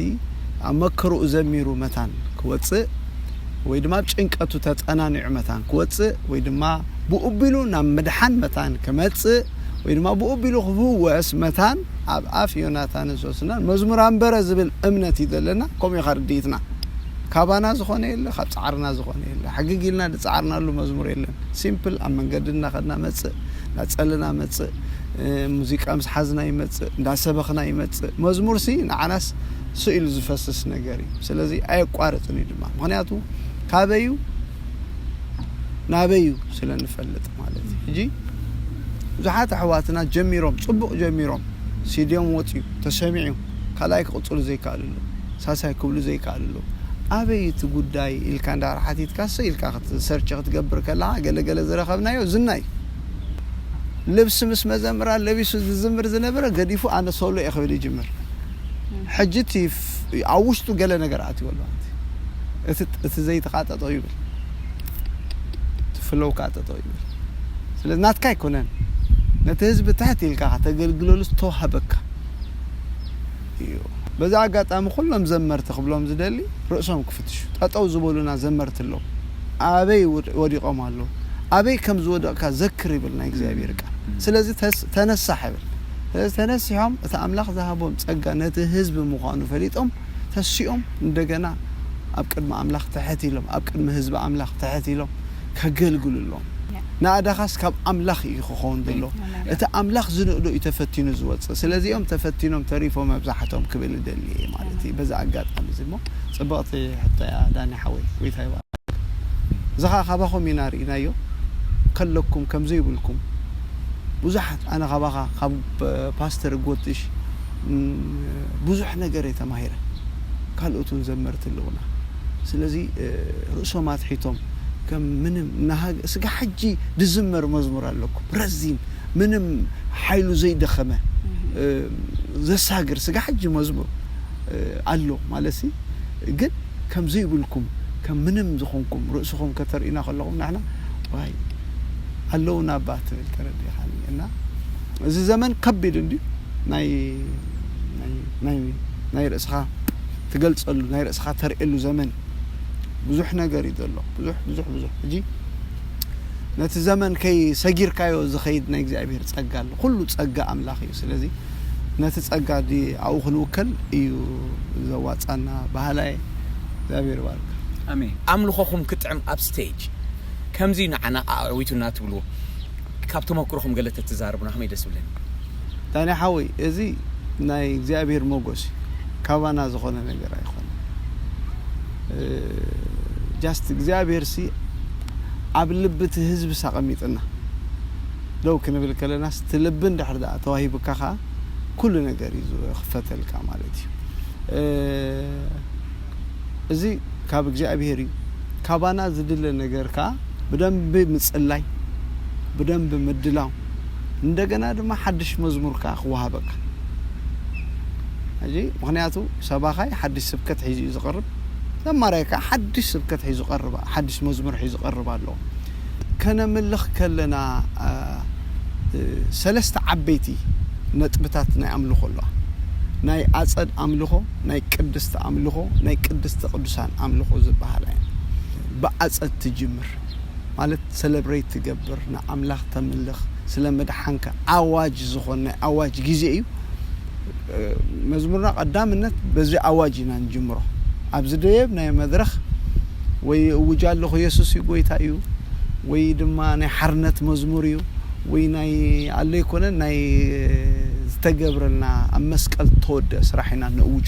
ኣብ መከርኡ ዘሚሩ መታን ክወፅእ ወይ ድማ ኣብ ጭንቀቱ ተፀናኒዑ መታን ክወፅእ ወይ ድማ ብኡ ቢሉ ናብ ምድሓን መታን ክመፅእ ወይ ድማ ብኡ ቢሉ ክፍወስ መታን ኣብ ኣፍ ዮናታንን ሶስናን መዝሙር ኣንበረ ዝብል እምነት እዩ ዘለና። ከምኡ ኢኻ ርድኢትና። ካባና ዝኾነ የለ፣ ካብ ፃዕርና ዝኾነ የለ። ሕግግ ኢልና ዝፃዕርናሉ መዝሙር የለን። ሲምፕል ኣብ መንገዲ እናኸድና መፅእ፣ እናፀለና መፅእ፣ ሙዚቃ ምስ ሓዝና ይመፅእ፣ እንዳሰበኽና ይመፅእ። መዝሙር ሲ ንዓናስ ስኢሉ ዝፈስስ ነገር እዩ። ስለዚ ኣየቋርፅን እዩ ድማ። ምክንያቱ ካበዩ ናበዩ ስለ ንፈልጥ ማለት እዩ። ሕጂ ብዙሓት ኣሕዋትና ጀሚሮም፣ ፅቡቕ ጀሚሮም፣ ሲድዮም ወፅዩ፣ ተሰሚዑ፣ ካልኣይ ክቕፅሉ ዘይከኣልሉ፣ ሳሳይ ክብሉ ዘይከኣልሉ፣ ኣበይ እቲ ጉዳይ ኢልካ እንዳር ሓቲትካ ሰ ኢልካ ሰርች ክትገብር ከለኻ ገለ ገለ ዝረኸብናዮ ዝናይ ልብሲ ምስ መዘምራን ለቢሱ ዝዝምር ዝነበረ ገዲፉ ኣነ ሶሎ እየ ክብል ይጅምር። ሕጂ እቲ ኣብ ውሽጡ ገለ ነገር ኣትዩ ኣሎ። እቲ ዘይተቃጠጦ ይብል፣ እቲ ፍለው ካጠጦ ይብል። ስለዚ ናትካ ኣይኮነን፣ ነቲ ህዝቢ ትሕት ኢልካ ከተገልግለሉ ዝተዋህበካ እዩ። በዚ ኣጋጣሚ ኩሎም ዘመርቲ ክብሎም ዝደሊ ርእሶም ክፍትሹ። ጠጠው ዝበሉና ዘመርቲ ኣለዉ። ኣበይ ወዲቖም ኣለዉ? ኣበይ ከም ዝወደቕካ ዘክር ይብል ናይ እግዚኣብሔር ቃል። ስለዚ ተነሳሕ ይብል። ስለዚ ተነሲሖም እቲ ኣምላኽ ዝሃቦም ጸጋ ነቲ ህዝቢ ምዃኑ ፈሊጦም ተሲኦም እንደገና ኣብ ቅድሚ ኣምላኽ ትሕት ኢሎም ኣብ ቅድሚ ህዝቢ ኣምላኽ ትሕት ኢሎም ከገልግሉ ኣለዎም። ናእዳኻስ ካብ ኣምላኽ እዩ ክኸውን ዘሎ። እቲ ኣምላኽ ዝንእዶ እዩ ተፈቲኑ ዝወፅእ። ስለዚኦም ተፈቲኖም ተሪፎም መብዛሕቶም ክብል እደሊ እየ ማለት እዩ። በዚ ኣጋጣሚ እዚ እሞ ፅብቕቲ ሕቶ እያ ዳኒ ሓወይ፣ ጎይታ ይባርክ። እዚ ኸዓ ካባኹም ኢና ርኢናዮ። ከለኩም ከምዚ ይብልኩም ብዙሓት፣ ኣነ ካባኻ ካብ ፓስተር ጎትሽ ብዙሕ ነገር እየ ተማሂረ። ካልኦት እውን ዘመርቲ ኣለውና። ስለዚ ርእሶም ኣትሒቶም ከም ምንም ናሃግ ስጋ ሕጂ ድዝመር መዝሙር ኣለኩም ረዚን ምንም ሓይሉ ዘይደኸመ ዘሳግር ስጋ ሕጂ መዝሙር ኣሎ ማለት ግን ከም ዘይብልኩም ከም ምንም ዝኾንኩም ርእስኹም ከተርእዩና ከለኹም ንሕና ዋይ ኣለውና እባ ትብል ተረዲኻኒ። እና እዚ ዘመን ከቢድ እንድዩ። ናይ ናይ ናይ ናይ ርእስኻ ትገልጸሉ ናይ ርእስኻ ተርእየሉ ዘመን ብዙሕ ነገር እዩ ዘሎ። ብዙሕ ብዙሕ ብዙሕ ሕጂ ነቲ ዘመን ከይ ሰጊርካዮ ዝኸይድ ናይ እግዚኣብሔር ጸጋ ኣሎ። ኩሉ ጸጋ ኣምላኽ እዩ። ስለዚ ነቲ ጸጋ ዲ ኣብኡ ክንውከል እዩ ዘዋጻና። ባህላየ እግዚኣብሔር ይባርካ። ኣሜን። ኣምልኾኹም ክጥዕም ኣብ ስቴጅ ከምዚ ንዓና ኣዕዊቱና ትብልዎ ካብ ተመክሮኹም ገለ ተትዛረቡና ከመይ ደስ ብለኒ። ዳኒ ሓወይ እዚ ናይ እግዚኣብሔር ሞጎስ እዩ። ካባና ዝኾነ ነገር ኣይኮነ። ጃስት እግዚኣብሔር ሲ ኣብ ልቢ እቲ ህዝቢ ሳ ኣቐሚጥና ደው ክንብል ከለና ስቲ ልቢ እንድሕር ደኣ ተዋሂቡካ ከዓ ኩሉ ነገር እዩ ዝኽፈተልካ ማለት እዩ። እዚ ካብ እግዚኣብሔር እዩ። ካባና ዝድለ ነገር ከዓ ብደንቢ ምፅላይ፣ ብደንቢ ምድላው፣ እንደገና ድማ ሓድሽ መዝሙር ከዓ ክወሃበካ። ሕጂ ምክንያቱ ሰባኻይ ሓድሽ ስብከት ሒዙ እዩ ዝቐርብ፣ ዘማራይ ከዓ ሓድሽ ስብከት ሒዙ ቀርብ፣ ሓድሽ መዝሙር ሒዙ ቀርብ ኣለዎ። ከነምልኽ ከለና ሰለስተ ዓበይቲ ነጥብታት ናይ ኣምልኾ ኣለዋ። ናይ ኣፀድ ኣምልኾ፣ ናይ ቅድስቲ ኣምልኾ፣ ናይ ቅድስቲ ቅዱሳን ኣምልኾ ዝበሃላ እየን። ብኣፀድ ትጅምር ማለት ሰለብሬት ትገብር፣ ንኣምላኽ ተምልኽ፣ ስለ ምድሓንካ ኣዋጅ ዝኾን ናይ ኣዋጅ ግዜ እዩ። መዝሙርና ቀዳምነት በዚ ኣዋጅ ኢና ንጅምሮ። ኣብዚ ደየብ ናይ መድረኽ ወይ እውጅ ኣለኹ የሱስ እዩ ጎይታ እዩ፣ ወይ ድማ ናይ ሓርነት መዝሙር እዩ፣ ወይ ናይ ኣሎ ኣይኮነን ናይ ዝተገብረልና ኣብ መስቀል ተወደ ስራሕ ኢና ነእውጁ።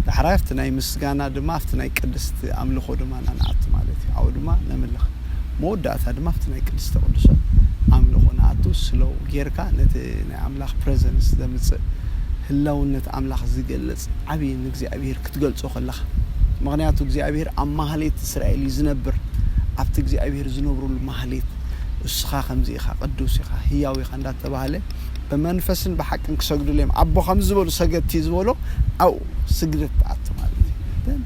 ዳሕራይ ኣብቲ ናይ ምስጋና ድማ ኣብቲ ናይ ቅድስቲ ኣምልኾ ድማ ኢና ንኣቱ ማለት እዩ። ኣብኡ ድማ ነምልኽ። መወዳእታ ድማ ኣብቲ ናይ ቅድስተ ቅዱሳን ኣምልኾ ንኣቱ። ስሎው ጌርካ ነቲ ናይ ኣምላኽ ፕረዘንስ ዘምጽእ ህላውነት ኣምላኽ ዝገልጽ ዓብዪ ንእግዚኣብሔር ክትገልጾ ከለኻ። ምኽንያቱ እግዚኣብሔር ኣብ ማህሌት እስራኤል እዩ ዝነብር። ኣብቲ እግዚኣብሔር ዝነብረሉ ማህሌት እስኻ ከምዚ ኢኻ፣ ቅዱስ ኢኻ፣ ህያው ኢኻ እንዳተባህለ ብመንፈስን ብሓቅን ክሰግዱሉ እዮም። ኣቦ ከም ዝበሉ ሰገድቲ ዝበሎ ኣብኡ ስግደት ትኣቱ ማለት እዩ። ግን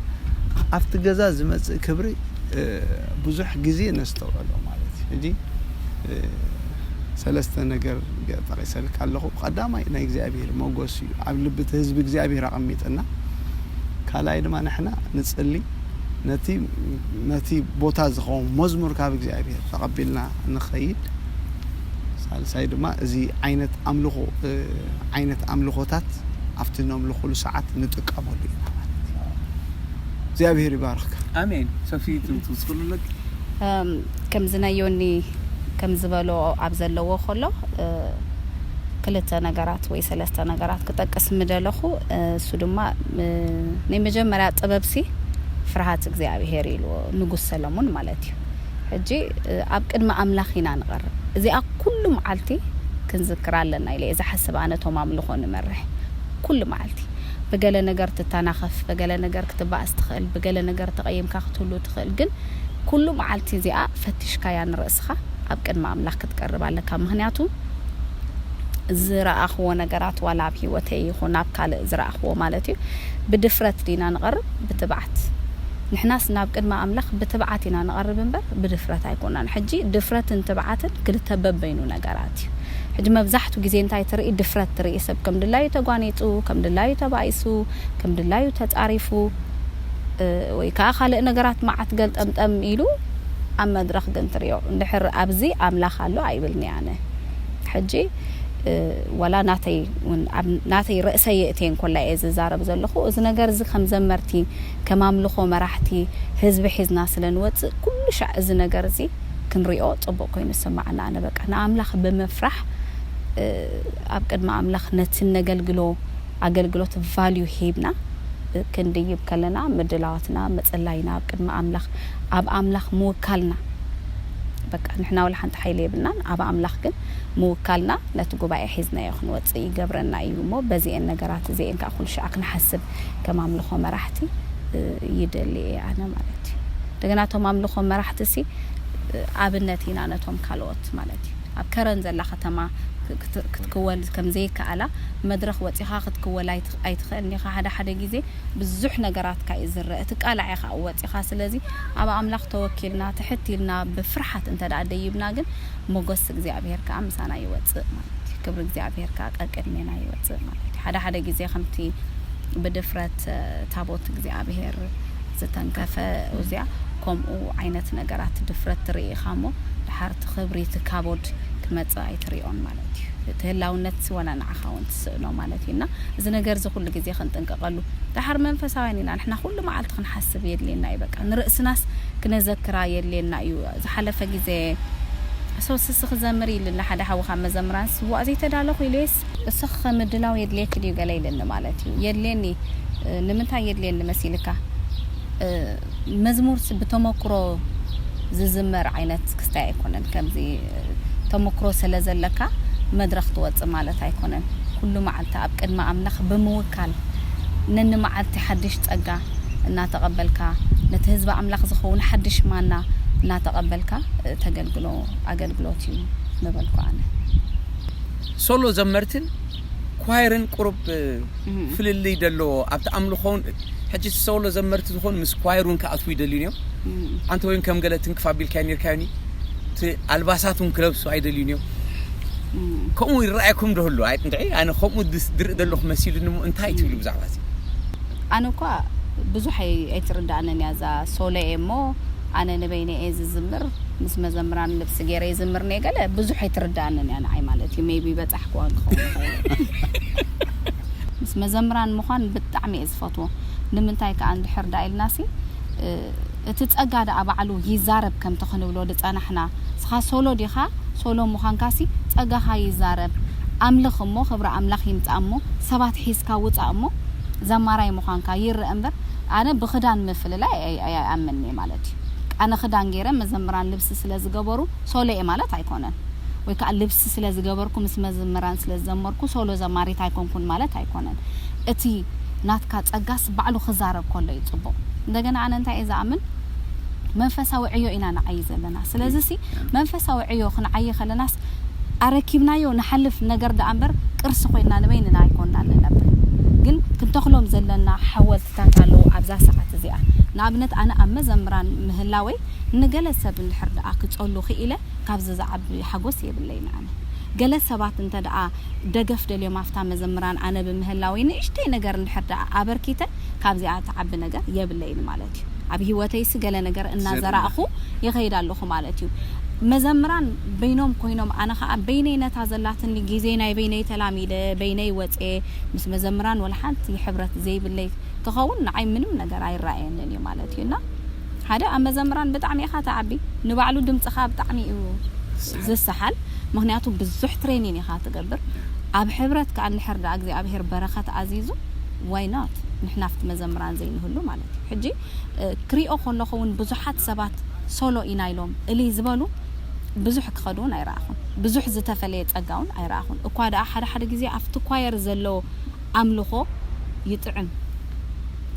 ኣብቲ ገዛ ዝመጽእ ክብሪ፣ እ፣ ብዙሕ ግዜ ነስተውዕሎ ማለት እዩ። ሕጂ፣ እ፣ ሰለስተ ነገር ጠቒሰልካ ኣለኹ። ቀዳማይ ናይ እግዚኣብሔር መጎስ እዩ። ኣብ ልቢ እቲ ህዝቢ እግዚኣብሔር ኣቐሚጥና። ካልኣይ ድማ ንሕና ንጽሊ፣ ነቲ፣ ነቲ ቦታ ዝኸውን መዝሙር ካብ እግዚኣብሔር ተቐቢልና ንኸይድ። ሳልሳይ ድማ እዚ ዓይነት ኣምልኾ፣ እ፣ ዓይነት ኣምልኾታት ኣብቲ ነምልኹሉ ሰዓት ንጥቀመሉ ኢና ማለት እዩ። እግዚኣብሔር ይባርኽካ። ኣሜን። ሶፊ፣ ትውስኽሉ ኣለኪ? እም፣ ከምዚ ናይ ዮኒ ከም ዝበሎ ኣብ ዘለዎ ከሎ፣ እ፣ ክልተ ነገራት ወይ ሰለስተ ነገራት ክጠቅስ ምደለኹ። እ፣ እሱ ድማ፣ እ፣ ናይ መጀመርያ ጥበብሲ ፍርሃት እግዚኣብሔር ኢልዎ ንጉስ ሰለሙን ማለት እዩ። ሕጂ፣ እ፣ ኣብ ቅድሚ ኣምላኽ ኢና ንቐርብ። እዚኣ ኩሉ መዓልቲ ክንዝክራ ኣለና ኢለ እየ ዝሓስብ ኣነ፣ እቶም ኣምልኾ ንመርሕ። ኩሉ መዓልቲ ብገለ ነገር ትተናኸፍ፣ ብገለ ነገር ክትበኣስ ትኽእል፣ ብገለ ነገር ተቐይምካ ክትህሉ ትኽእል። ግን ኩሉ መዓልቲ እዚኣ ፈቲሽካያ ንርእስኻ ኣብ ቅድሚ ኣምላኽ ክትቀርብ ኣለካ። ምኽንያቱ ዝረኣኽዎ ነገራት ዋላ ኣብ ህይወተይ ይኹን ኣብ ካልእ ዝረኣኽዎ ማለት እዩ፣ ብድፍረት ዲና ንቐርብ? ብትብዓት። ንሕናስ ናብ ቅድሚ ኣምላኽ ብትብዓት ኢና ንቐርብ እምበር ብድፍረት ኣይኮናን። ሕጂ ድፍረትን ትብዓትን ክልተ በበይኑ ነገራት እዩ። ሕጂ መብዛሕቱ ግዜ እንታይ ትርኢ? ድፍረት ትርኢ። ሰብ ከም ድላዩ ተጓኒጹ፣ ከም ድላዩ ተባኢሱ፣ ከም ድላዩ ተጻሪፉ፣ እ፣ ወይ ከኣ ካልእ ነገራት መዓት ገልጠምጠም ኢሉ ኣብ መድረኽ ግን ትርእዮ። እንድሕር ኣብዚ ኣምላኽ ኣሎ ኣይብልን'የ ኣነ። ሕጂ፣ እ፣ ዋላ ናተይ እውን፣ ኣብ ናተይ ርእሰይ የእትየ እንኮላ እየ ዝዛረብ ዘለኹ። እዚ ነገር እዚ ከም ዘመርቲ፣ ከም ኣምልኾ መራሕቲ፣ ህዝቢ ሒዝና ስለ ንወጽእ፣ ኩሉ ሻዕ እዚ ነገር እዚ ክንሪኦ ጽቡቕ ኮይኑ ዝስምዓና። ኣነ በቃ ንኣምላኽ ብምፍራሕ፣ እ፣ ኣብ ቅድሚ ኣምላኽ ነቲ ነገልግሎ ኣገልግሎት ቫልዩ ሂብና ክንድይብ ከለና፣ ምድላዋትና፣ ምጽላይና ኣብ ቅድሚ ኣምላኽ፣ ኣብ ኣምላኽ ምውካልና፣ በቃ ንሕና ወላ ሓንቲ ሓይሊ የብልናን፣ ኣብ ኣምላኽ ግን ምውካልና ነቲ ጉባኤ ሒዝናዮ ክንወጽእ ይገብረና እዩ እሞ፣ በዚኤን ነገራት እዚኤን ከኣ ኩሉ ሻዕ ክንሓስብ ከም ኣምልኾ መራሕቲ፣ እ፣ ይደሊ እየ ኣነ ማለት እዩ። እንደገና እቶም ኣምልኾ መራሕቲ ሲ፣ እ፣ ኣብነት ኢና ነቶም ካልኦት ማለት እዩ። ኣብ ከረን ዘላ ከተማ ክ-፣ ክት-፣ ክትክወል ከም ዘይከኣላ፣ መድረኽ ወጺኻ ክትክወል ኣይት-፣ ኣይትኽእልን ኢኻ። ሓደ ሓደ ግዜ ብዙሕ ነገራትካ እዩ ዝረአ። እቲ ቃላዕ ኢኻ ወጺኻ። ስለዚ ኣብ ኣምላኽ ተወኪልና፣ ትሕት ኢልና፣ ብፍርሓት እንተ ደኣ ደይብና ግን፣ ሞገስ እግዚኣብሔር ከኣ ምሳና ይወጽእ ማለት እዩ። ክብሪ እግዚኣብሔር ከኣ ቀቅድሜና ይወጽእ ማለት እዩ። ሓደ ሓደ ግዜ ከምቲ ብድፍረት፣ እ፣ ታቦት እግዚኣብሔር ዝተንከፈ እዚኣ፣ ከምኡ ዓይነት ነገራት ድፍረት ትርኢ ኢኻ እሞ፣ ድሓር እቲ ክብሪ፣ እቲ ካቦድ ክመጽእ ኣይትሪኦን ማለት እዩ። እቲ ህላውነት ወላ ንዓኻ እውን ትስእኖ ማለት እዩ። እና እዚ ነገር እዚ ኩሉ ግዜ ክንጥንቀቐሉ። ድሓር መንፈሳውያን ኢና ንሕና፣ ኩሉ መዓልቲ ክንሓስብ የድልየና እዩ። በቃ ንርእስናስ ክነዘክራ የድልየና እዩ። ዝሓለፈ ግዜ ሰው ስስ ክዘምር ኢልና ሓደ ሓዊ ካብ መዘምራንስ፣ "ዋእ ዘይተዳለኹ?" ኢለየስ፣ "እሱ ከምድላው የድልየኪ ድዩ?" ገለ ኢልኒ ማለት እዩ። የድልየኒ። እ፣ ንምንታይ የድልየኒ መሲልካ? እ፣ መዝሙርስ ብተመክሮ ዝዝመር ዓይነት ክስታይ ኣይኮነን። ከምዚ፣ እ፣ ተመክሮ ስለ ዘለካ መድረኽ ትወጽእ ማለት ኣይኮነን። ኩሉ መዓልቲ ኣብ ቅድሚ ኣምላኽ ብምውካል፣ ነንመዓልቲ ሓድሽ ጸጋ እናተቐበልካ፣ ነቲ ህዝቢ ኣምላኽ ዝኸውን ሓድሽ ማና እናተቐበልካ፣ እ፣ ተገልግሎ ኣገልግሎት እዩ ምበልኩ ኣነ። ሶሎ ዘመርትን ኳየርን ቁሩብ፣ እ፣ እህ። ፍልልይ ደለዎ ኣብቲ ኣምልኾውን። ሕጂ እቲ ሶሎ ዘመርቲ ዝኾኑ ምስ ኳየር እውን ክኣትዉ ይደልዩን እዮም። እህ። ኣንተ ወይም ከም ገለ ትንክፍ ኣቢልካዮ ነርካዮኒ፣ እቲ ኣልባሳት እውን ክለብሱ ኣይደልዩን እዮም። እህ። ከምኡ ይረኣየኩም ዶ ህሉ? ኣይ፣ እንድዒ፣ ኣነ ከምኡ ድስ-፣ ድርኢ ደለኹ መሲሉኒ እሞ እንታይ ትብሉ ብዛዕባ እዚ? ኣነ እኳ ብዙሕ ኣይ-፣ ኣይትርዳእንን እያ እዛ ሶሎ እየ እሞ፣ ኣነ ንበይነ እየ ዝዝምር፣ ምስ መዘምራን ልብሲ ገይረ ይዝምር ነየ ገለ ብዙሕ ኣይትርዳእንን እያ ንዓይ ማለት እዩ። ሜይቢ በጻሕክዋን ክኸውን ይኽእል። ምስ መዘምራን ምዃን ብጣዕሚ እየ ዝፈትዎ። ንምንታይ ከኣ እንድሕር ደኣ ኢልናሲ፣ እቲ ጸጋ ደኣ ባዕሉ ይዛረብ ከምቲ ክንብሎ ዝጸናሕና። ንስኻ ሶሎ ዲኻ? ሶሎ ምዃንካሲ ጸጋኻ ይዛረብ። ኣምልኽ እሞ ክብሪ ኣምላኽ ይምጻእ እሞ ሰባት ሒዝካ ውጻእ እሞ ዘማራይ ምዃንካ ይረአ እምበር ኣነ ብኽዳን ምፍልላይ ኣይ- ኣይ- ኣይኣምንን እየ ማለት እዩ። ኣነ ክዳን ገይረ መዘምራን ልብሲ ስለ ዝገበሩ ሶሎ እየ ማለት ኣይኮነን። ወይ ከዓ ልብሲ ስለ ዝገበርኩ ምስ መዘምራን ስለ ዝዘመርኩ ሶሎ ዘማሪት ኣይኮንኩን ማለት ኣይኮነን። እቲ ናትካ ጸጋስ ባዕሉ ክዛረብ ከሎ እዩ ጽቡቕ። እንደገና ኣነ እንታይ እየ ዝኣምን? መንፈሳዊ ዕዮ ኢና ንዓዪ ዘለና። ስለዚ ሲ መንፈሳዊ ዕዮ ክንዓዪ ከለናስ ኣረኪብናዮ ንሓልፍ ነገር ደኣ እምበር ቅርሲ ኮይንና ንበይንና ኣይኮንና ንነብር። ግን ክንተኽሎም ዘለና ሓወልትታት ኣለዉ ኣብዛ ሰዓት እዚኣ። ንኣብነት ኣነ ኣብ መዘምራን ምህላወይ ንገለ ሰብ እንድሕር ደኣ ክጸሉ ክኢለ ካብዚ ዝዓቢ ሓጎስ የብለይን ኣነ። ገለ ሰባት እንተ ደኣ ደገፍ ደልዮም ኣብታ መዘምራን ኣነ ብምህላወይ ንእሽተይ ነገር እንድሕር ደኣ ኣበርኪተ ካብዚኣ ትዓቢ ነገር የብለይን ማለት እዩ። ኣብ ህይወተይሲ ገለ ነገር እናዘራእኹ ይኸይድ ኣለኹ ማለት እዩ። መዘምራን በይኖም ኮይኖም ኣነ ኸዓ በይነይ ነታ ዘላትኒ ግዜ ናይ በይነይ ተላሚደ በይነይ ወፅየ ምስ መዘምራን ወላ ሓንቲ ሕብረት ዘይብለይ ክኸውን ንዓይ ምንም ነገር ኣይረኣየንን እዩ ማለት እዩ። እና ሓደ ኣብ መዘምራን ብጣዕሚ ኢኻ ትዓቢ፣ ንባዕሉ ድምፅኻ ብጣዕሚ እዩ ዝሰሓል፣ ምኽንያቱ ብዙሕ ትሬኒን ኢኻ ትገብር። ኣብ ሕብረት ከዓ እንድሕር ደኣ እግዚኣብሔር በረኸት ኣዚዙ why not ንሕና ኣብቲ መዘምራን ዘይንህሉ ማለት እዩ። ሕጂ እ፣ ክሪኦ ከለኹ እውን ብዙሓት ሰባት ሶሎ ኢና ኢሎም እልይ ዝበሉ ብዙሕ ክኸዱ እውን ኣይረኣኹን። ብዙሕ ዝተፈለየ ጸጋ እውን ኣይረኣኹን። እኳ ደኣ ሓደ ሓደ ግዜ ኣብቲ ኳየር ዘሎ ኣምልኾ ይጥዕም።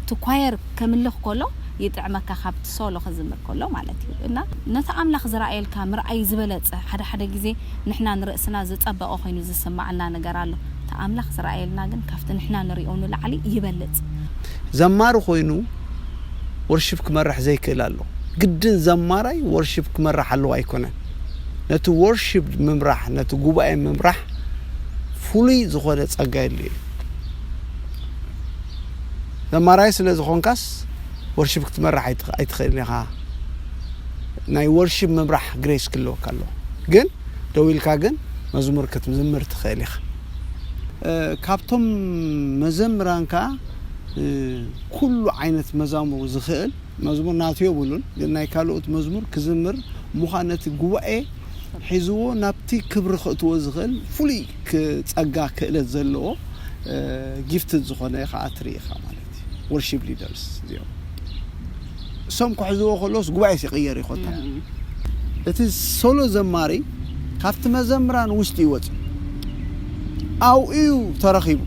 እቲ ኳየር ከምልኽ ከሎ ይጥዕመካ ካብቲ ሶሎ ክዝምር ከሎ ማለት እዩ። እና ነቲ ኣምላኽ ዝረኣየልካ ምርኣይ ዝበለጸ ሓደ ሓደ ግዜ ንሕና ንርእስና ዝጸበቐ ኮይኑ ዝስማዓና ነገር ኣሎ። እቲ ኣምላኽ ዝረኣየልና ግን ካብቲ ንሕና ንሪኦ ንላዕሊ ይበልጽ። ዘማሪ ኮይኑ ወርሺፕ ክመርሕ ዘይክእል ኣሎ። ግድን ዘማራይ ወርሺፕ ክመርሕ ኣለዎ ኣይኮነን። ነቲ ወርሺፕ ምምራሕ፣ ነቲ ጉባኤ ምምራሕ ፍሉይ ዝኾነ ጸጋ የድልዮ እዩ። ዘማራይ ስለ ዝኾንካስ ወርሺፕ ክትመርሕ ኣይትኽ- ኣይትኽእልን ኢኻ። ናይ ወርሺፕ ምምራሕ ግሬስ ክህልወካ ኣለዎ። ግን ደው ኢልካ ግን መዝሙር ክትዝምር ትኽእል ኢኻ። እ፣ ካብቶም መዘምራን ከኣ እ፣ ኩሉ ዓይነት መዛሙር ዝኽእል መዝሙር ናቱ የብሉን፣ ግን ናይ ካልኦት መዝሙር ክዝምር ምዃን ነቲ ጉባኤ ሒዝዎ ናብቲ ክብሪ ከእትዎ ዝኽእል ፍሉይ ክ- ጸጋ ክእለት ዘለዎ እ፣ ጊፍትድ ዝኾነ ከዓ ትርኢ ኢኻ ማለት እዩ። ወርሺፕ ሊደርስ እዚኦም እሶም ክሕዝዎ ከለዎስ ጉባኤስ ይቕየር ይኾታ። እቲ ሶሎ ዘማሪ ካብቲ መዘምራን ውሽጢ ይወፅእ ኣብኡ እዩ ተረኺቡ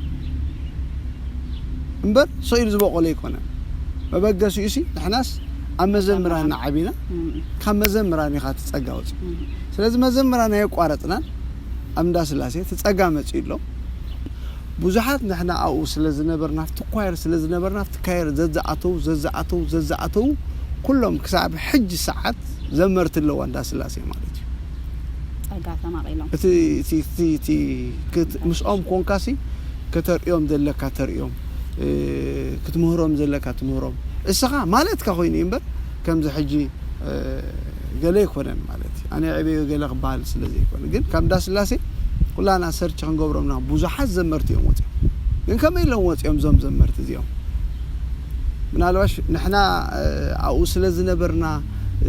እምበር ሰኢሉ ዝበቆሎ ኣይኮነን። መበገሲኡ ሲ ንሕናስ ኣብ መዘምራን ዓቢና ካብ መዘምራን ኢኻ ትጸጋ ወፂ። ስለዚ መዘምራን ኣየቋረፅናን ኣብ እንዳ ስላሴ ትጸጋ መፂኡ ኣሎ። ብዙሓት ንሕና ኣብኡ ስለ ዝነበርና ኣብቲ ኳየር ስለ ዝነበርና ኣብቲ ካየር ዘዝኣተው ዘዝኣተው ዘዝኣተው ኩሎም ክሳብ ሕጂ ሰዓት ዘመርቲ ኣለዋ እንዳ ስላሴ ማለት እዩ። ጸጋ ተማቒሎም እቲ እቲ እቲ እቲ ክት- ምስኦም ኮንካሲ ከተርእዮም ዘለካ ተርእዮም እ፣ ክትምህሮም ዘለካ ትምህሮም እስኻ ማለትካ ኮይኑ እዩ እምበር ከምዚ ሕጂ እ፣ ገለ ኣይኮነን ማለት እዩ። ኣነ ዕበዮ ገለ ክበሃል ስለ ዘይኮነ ግን ካብ እንዳ ስላሴ ኩላና ሰርች ክንገብሮምና ብዙሓት ዘመርቲ እዮም ወፂኦም ግን ከመይ ኢሎም ወፂኦም እዞም ዘመርቲ እዚኦም ምናልባሽ ንሕና እ፣ ኣብኡ ስለ ዝነበርና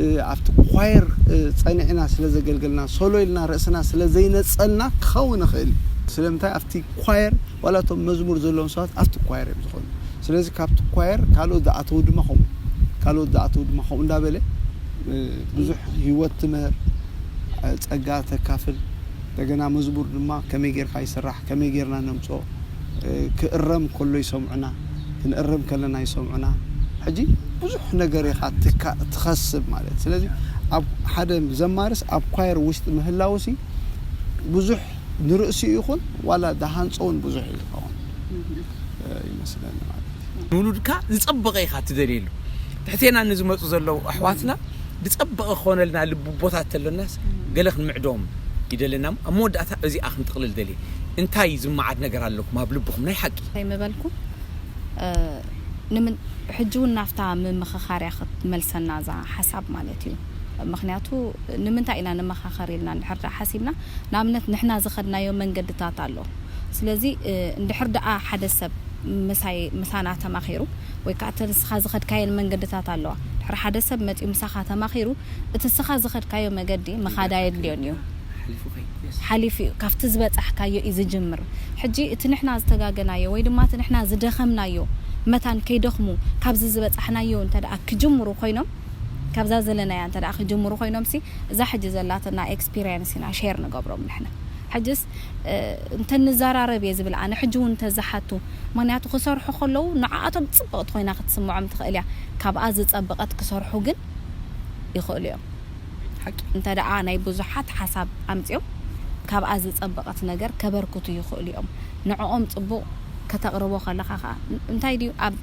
እ፣ ኣብቲ ኳየር እ፣ ጸኒዕና ስለ ዘገልገልና ሶሎ ኢልና ርእስና ስለ ዘይነጸልና ክኸውን ይኽእል እዩ። ስለምንታይ ኣብቲ ኳየር ዋላ እቶም መዝሙር ዘለዎም ሰባት ኣብቲ ኳየር እዮም ዝኾኑ። ስለዚ ካብቲ ኳየር ካልኦት ዝኣተዉ ድማ ከምኡ ካልኦት ዝኣተዉ ድማ ከምኡ እንዳበለ እ፣ ብዙሕ ህይወት ትምህር እ፣ ጸጋ ተካፍል እንደገና መዝሙር ድማ ከመይ ጌርካ ይስራሕ ከመይ ጌርና ነምፅኦ እ፣ ክእረም ከሎ ይሰምዑና ክንእረም ከለና ይሰምዑና ሕጂ ብዙሕ ነገር ኢኻ ትካ- ትኸስብ ማለት ስለዚ ኣብ ሓደ ዘማርስ ኣብ ኳየር ውሽጢ ምህላውሲ ብዙሕ ንርእሲ ይኹን ዋላ ዝሃንፀውን ብዙሕ እዩ ዝኸውን እ፣ ይመስለኒ ማለት እዩ ንውሉድካ ዝጸበቐ ኢኻ ትደልየሉ ትሕቴና ንዝመፁ ዘለዉ ኣሕዋትና ዝጸበቐ ክኾነልና ልቢ ቦታት ተሎናስ ገለ ክንምዕዶም ይደለና ኣብ መወዳእታ እዚኣ ክንጥቕልል ደልየ እንታይ ዝመዓድ ነገር ኣለኩም ኣብ ልብኹም ናይ ሓቂ እንታይ ምበልኩ እ፣ ንምን ሕጂ እውን ናፍታ ምምኽኻርያ ክትመልሰና እዛ ሓሳብ ማለት እዩ ምክንያቱ ንምንታይ ኢና ንመኻኸር ኢልና እንድሕር ደኣ ሓሲብና ንኣብነት ንሕና ዝኸድናዮ መንገድታት ኣሎ ስለዚ እ፣ እንድሕር ደኣ ሓደ ሰብ ምሳይ ምሳና ተማኺሩ ወይ ከዓ እቲ ንስኻ ዝኸድካየን መንገድታት ኣለዋ። ድሕሪ ሓደ ሰብ መፂኡ ምሳኻ ተማኺሩ እቲ ንስኻ ዝኸድካዮ መገዲ ምኻድ ኣየድልዮን እዩ። ሓሊፉ እዩ። ካብቲ ዝበፃሕካዮ እዩ ዝጅምር። ሕጂ እቲ ንሕና ዝተጋገናዮ ወይ ድማ እቲ ንሕና ዝደኸምናዮ መታን ከይደኽሙ ካብዚ ዝበፃሕናዮ እንተ ደኣ ክጅምሩ ኮይኖም፣ ካብዛ ዘለናያ እንተ ደኣ ክጅምሩ ኮይኖም ሲ እዛ ሕጂ ዘላትና ኤክስፒሪየንስ ኢና ሼር ንገብሮም ንሕና። ሕጅስ እንተንዘራረብ እየ ዝብል ኣነ። ሕጂ እውን እንተዝሓቱ፣ ምክንያቱ ክሰርሑ ከለዉ ንዓኣቶም ፅብቕቲ ኮይና ክትስምዖም ትኽእል እያ። ካብኣ ዝፀበቐት ክሰርሑ ግን ይኽእሉ እዮም። ሓቂ። እንተ ደኣ ናይ ብዙሓት ሓሳብ ኣምፅኦም ካብኣ ዝፀበቐት ነገር ከበርክቱ ይኽእሉ እዮም። ንዕኦም ፅቡቕ ከተቕርቦ ከለኻ ከዓ እንታይ ድዩ ኣብ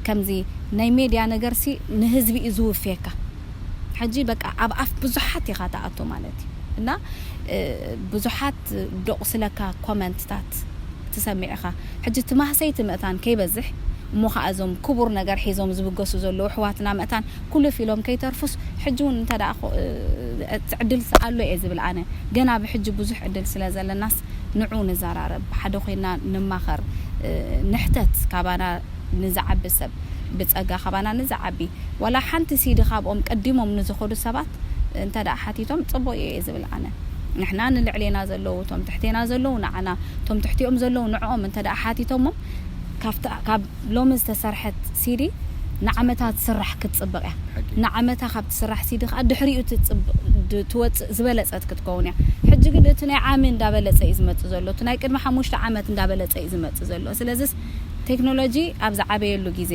ከምዚ ናይ ሜድያ ነገር ሲ ንህዝቢ እዩ ዝውፍየካ። ሕጂ በቃ ኣብ ኣፍ ብዙሓት ኢኻ ትኣቱ ማለት እዩ። እና ብዙሓት ደቑስለካ ኮመንትታት ትሰምዕ ኢኻ። ሕጂ እቲ ማህሰይቲ ምእታን ከይበዝሕ እሞ ከዓ እዞም ክቡር ነገር ሒዞም ዝብገሱ ዘለዉ ኣሕዋትና ምእታን ኩልፍ ኢሎም ከይተርፉስ፣ ሕጂ እውን እንተ ደኣ እቲ ዕድል ኣሎ እየ ዝብል ኣነ። ገና ብሕጂ ብዙሕ ዕድል ስለ ዘለናስ ንዑ ንዘራረብ፣ ብሓደ ኮይና ንማኸር፣ ንሕተት ካባና ንዝዓቢ ሰብ፣ ብፀጋ ካባና ንዝዓቢ። ዋላ ሓንቲ ሲዲ ካብኦም ቀዲሞም ንዝኸዱ ሰባት እንተ ደኣ ሓቲቶም ፅቡቕ እየ ዝብል ኣነ። ንሕና ንልዕሌና ዘለዉ፣ እቶም ትሕቴና ዘለዉ ንዓና፣ እቶም ትሕቲኦም ዘለዉ ንዕኦም እንተ ደኣ ሓቲቶሞም ካብቲ ካብ ሎሚ ዝተሰርሐት ሲዲ ንዓመታት ስራሕ ክትፅብቕ እያ። ንዓመታ ካብ ትስራሕ ሲዲ ከዓ ድሕሪኡ ትፅብ- ድ- ትወፅእ ዝበለፀት ክትከውን እያ። ሕጂ ግን እቲ ናይ ዓሚ እንዳበለፀ እዩ ዝመፅእ ዘሎ፣ እቲ ናይ ቅድሚ ሓሙሽተ ዓመት እንዳበለፀ እዩ ዝመፅእ ዘሎ። ስለዚስ ቴክኖሎጂ ኣብ ዝዓበየሉ ግዜ፣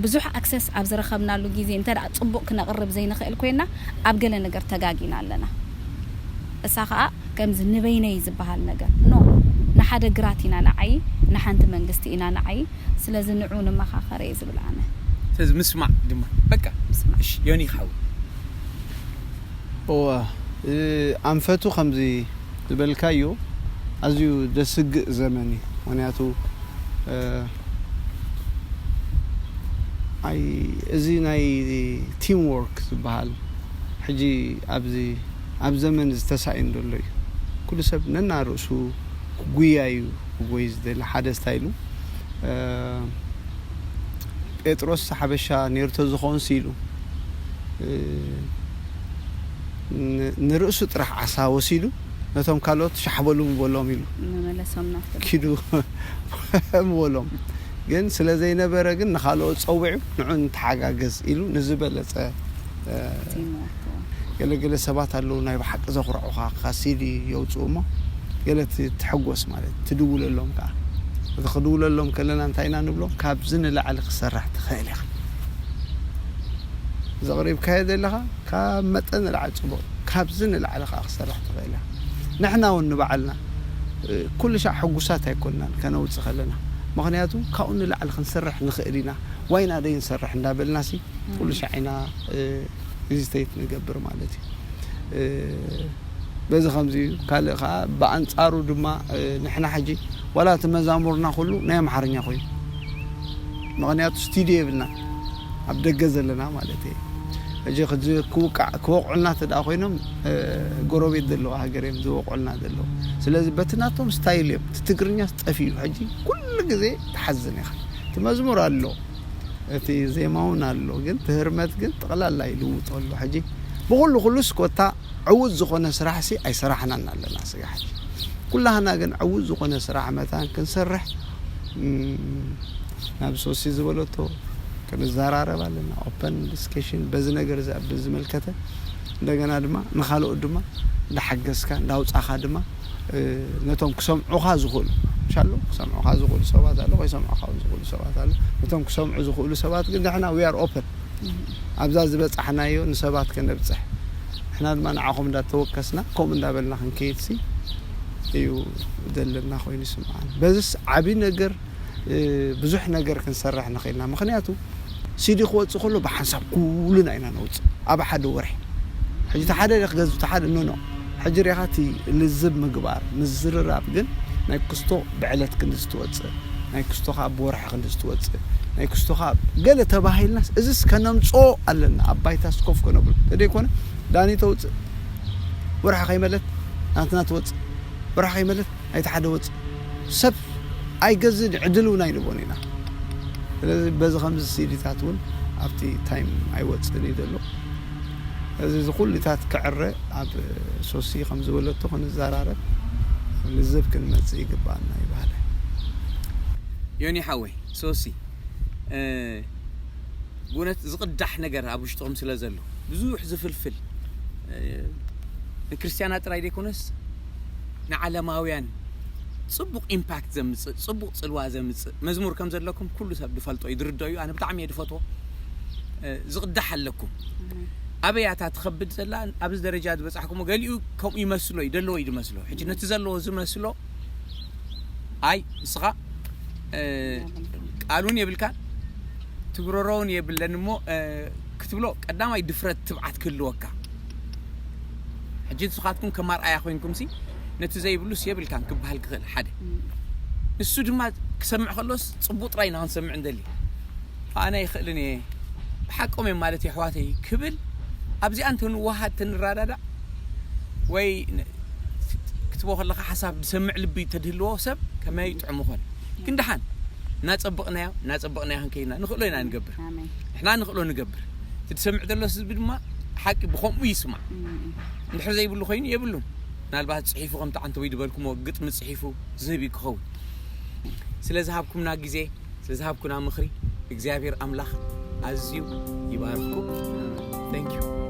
ብዙሕ ኣክሰስ ኣብ ዝረኸብናሉ ግዜ እንተ ደኣ ፅቡቕ ክነቕርብ ዘይንኽእል ኮይና ኣብ ገለ ነገር ተጋጊና ኣለና። እሳ ከዓ ከምዚ ንበይነይ ዝበሃል ነገር ኖ፣ ንሓደ ግራት ኢና ንዓዪ፣ ንሓንቲ መንግስቲ ኢና ንዓዪ። ስለዚ ንዑ ንመኻኸር እየ ዝብል ኣነ። ስለዚ ምስማዕ ድማ በቃ። ምስማዕ። እሺ፣ ዮኒ ሓው። እወ፣ እ፣ ኣንፈቱ ከምዚ ዝበልካዮ ኣዝዩ ደስግእ ዘመን እዩ። ምክንያቱ፣ እ፣ ኣይ፣ እዚ ናይ ቲም ወርክ ዝበሃል ሕጂ ኣብዚ ኣብ ዘመን ዝተሳኢን ዘሎ እዩ። ኩሉ ሰብ ነና ርእሱ ክጉያ እዩ ክጎይ ዝደሊ ሓደ ስታይሉ። እ፣ ጴጥሮስ ሓበሻ ኔርቶ ዝኾንሲ ኢሉ፣ እ፣ ን- ንርእሱ ጥራሕ ዓሳ ወሲዱ ነቶም ካልኦት ሻሕበሉ ምበሎም ኢሉ መመለሶም ናፍቲ ኪዱ ምበሎም። ግን ስለ ዘይነበረ ግን ንኻልኦት ጸዊዑ ንዑ ንተሓጋገዝ ኢሉ ንዝበለጸ፣ እ፣ ቲም ወርክ። ገለገለ ሰባት ኣለዉ ናይ ብሓቂ ዘኹርዑኻ ካሲዲ የውፅኡ እሞ ገለ ት- ትሕጎስ ማለት ትድውለሎም ከዓ እቲ ክድውለሎም ከለና እንታይ ኢና ንብሎም ካብዚ ንላዕሊ ክሰርሕ ትኽእል ኢኻ ዘቕሪብካዮ ዘለኻ ካብ መጠን ንላዕሊ ፅቡቕ ካብዚ ንላዕሊ ከዓ ክሰርሕ ትኽእል ኢኻ ንሕና እውን ንባዕልና እ፣ ኩሉ ሻዕ ሕጉሳት ኣይኮንናን ከነውፅእ ከለና ምኽንያቱ ካብኡ ንላዕሊ ክንሰርሕ ንኽእል ኢና ዋይና ደይ ንሰርሕ እንዳበልና ሲ ኩሉ ሻዕ ኢና እ፣ ሄዚቴት ንገብር ማለት እዩ እ፣ በዚ ከምዚ እዩ ካልእ ከዓ ብኣንፃሩ ድማ እ፣ ንሕና ሕጂ ዋላ እቲ መዛሙርና ኩሉ ናይ ኣምሓርኛ ኮይኑ ምክንያቱ ስቱድዮ የብልና ኣብ ደገ ዘለና ማለት እዩ ሕጂ ክዚ ክውቃዕ ክወቕዑልና ተደኣ ኮይኖም እ፣ ጎረቤት ዘለዋ ሃገር እዮም ዝወቕዑልና ዘለዉ ስለዚ በቲ ናቶም ስታይል እዮም እቲ ትግርኛ ጠፊኡ ሕጂ ኩሉ ግዜ ትሓዝን ኢኻ እቲ መዝሙር ኣሎ እቲ ዜማ እውን ኣሎ ግን ትህርመት ግን ጠቕላላ ይልውጦ ኣሎ ሕጂ ብኩሉ ኩሉስ ኮታ ዕዉት ዝኾነ ስራሕ ሲ ኣይሰራሕናን ኣለና ስጋ ሕጂ ኩላህና ግን ዕዉት ዝኾነ ስራሕ መታን ክንሰርሕ ም፣ ናብ ሶሲ ዝበለቶ ክንዘራረብ ኣለና ኦፐን ዲስከሽን በዚ ነገር እዚ ኣብ ዝመልከተ እንደገና ድማ ንኻልኦት ድማ እንዳሓገዝካ እንዳውፃኻ ድማ እ፣ ነቶም ክሰምዑኻ ዝኽእሉ ሻሎ ክሰምዑኻ ዝኽእሉ ሰባት ኣሎ ከይሰምዑኻ እውን ዝኽእሉ ሰባት ኣሎ ነቶም ክሰምዑ ዝኽእሉ ሰባት ግን ንሕና we are open ኣብዛ ዝበፃሕናዮ ንሰባት ከነብፅሕ ንሕና ድማ ንዓኹም እንዳተወከስና ከምኡ እንዳበልና ክንከይድ ሲ እዩ ዘለና ኮይኑ ይስምዓኒ በዚስ ዓብዪ ነገር እ፣ ብዙሕ ነገር ክንሰርሕ ንኽእልና ምኽንያቱ ሲዲ ክወፅእ ከሎ ብሓንሳብ ኩልና ኢና ነውፅእ ኣብ ሓደ ወርሒ ሕጂ እቲ ሓደ ክገዝ እቲ ሓደ ኖኖ ሕጂ ሪኻ እቲ ልዝብ ምግባር ምዝርራብ ግን ናይ ክስቶ ብዕለት ክንዲ ዝትወፅእ ናይ ክስቶ ከዓ ብወርሒ ክንዲ ዝትወፅእ ናይ ክስቶ ከዓ ገለ ተባሂልናስ እዚስ ከነምፅኦ ኣለና ኣብ ባይታስ ኮፍ ከነብሉ ተደይኮነ ዳኒ ተውፅእ ወርሒ ከይመለት ናትና ትወፅእ ወርሒ ከይመለት ናይቲ ሓደ ወፅእ ሰብ ኣይገዝእን፣ ዕድል እውን ኣይንቦን ኢና። ስለዚ በዚ ከምዚ ሲዲታት እውን ኣብቲ ታይም ኣይወፅእን እዩ ዘሎ። እዚ እዚ ኩሉታት ክዕረ ኣብ ሶሲ ከም ዝበለቶ ክንዘራረብ ልዝብ ክንመፅእ ይግባኣና ይበሃለ። ዮኒ ሓወይ፣ ሶሲ፣ ብእውነት ዝቕዳሕ ነገር ኣብ ውሽጥኹም ስለ ዘሎ፣ ብዙሕ ዝፍልፍል፣ ንክርስትያናት ጥራይ ዘይኮነስ ንዓለማውያን ፅቡቕ ኢምፓክት ዘምፅእ፣ ፅቡቕ ፅልዋ ዘምፅእ መዝሙር ከም ዘለኩም ኩሉ ሰብ ዝፈልጦ እዩ፣ ዝርድኦ እዩ። ኣነ ብጣዕሚ እየ ዝፈትዎ። ዝቕዳሕ ኣለኩም። ኣበይ እያ እታ ትኸብድ ዘላ? ኣብዚ ደረጃ ዝበፃሕኩሞ ገሊኡ ከምኡ ይመስሎ እዩ፣ ዘለዎ እዩ ዝመስሎ። ሕጂ ነቲ ዘለዎ ዝመስሎ፣ ኣይ ንስኻ ቃሉን የብልካን፣ ትግረሮውን የብለን እሞ ክትብሎ ቀዳማይ ድፍረት፣ ትብዓት ክህልወካ። ሕጂ ንስኻትኩም ከም ኣርኣያ ኮይንኩም ሲ ነቲ ዘይብሉስ የብልካን ክበሃል ክኽእል ሓደ። ንሱ ድማ ክሰምዕ ከሎስ ፅቡቅ ጥራይ ኢና ክንሰምዕ እንደሊ። ኣነ ኣይኽእልን እየ፣ ብሓቆም እዮም ማለት የሕዋተይ ክብል ኣብዚኣ እንተንወሃድ ተንረዳዳእ ወይ ክትቦ ከለካ ሓሳብ ዝሰምዕ ልቢ ተድህልዎ ሰብ ከመይ ጥዑም ይኾን። ግን ደሓን እናጸበቕናዮ እናጸበቕናዮ ክንከይድና ንኽእሎ ኢና ንገብር። ንሕና ንኽእሎ ንገብር። እቲ ዝሰምዕ ዘሎ ህዝቢ ድማ ሓቂ ብኸምኡ ይስማዕ። እንድሕር ዘይብሉ ኮይኑ የብሉን። ምናልባት ጽሒፉ ከምቲ ዓንተቦይ ዝበልኩሞ ግጥሚ ጽሒፉ ዝህብ እዩ ክኸውን። ስለ ዝሃብኩምና ግዜ፣ ስለ ዝሃብኩና ምኽሪ እግዚኣብሔር ኣምላኽ ኣዝዩ ይባርኽኩም። Thank you።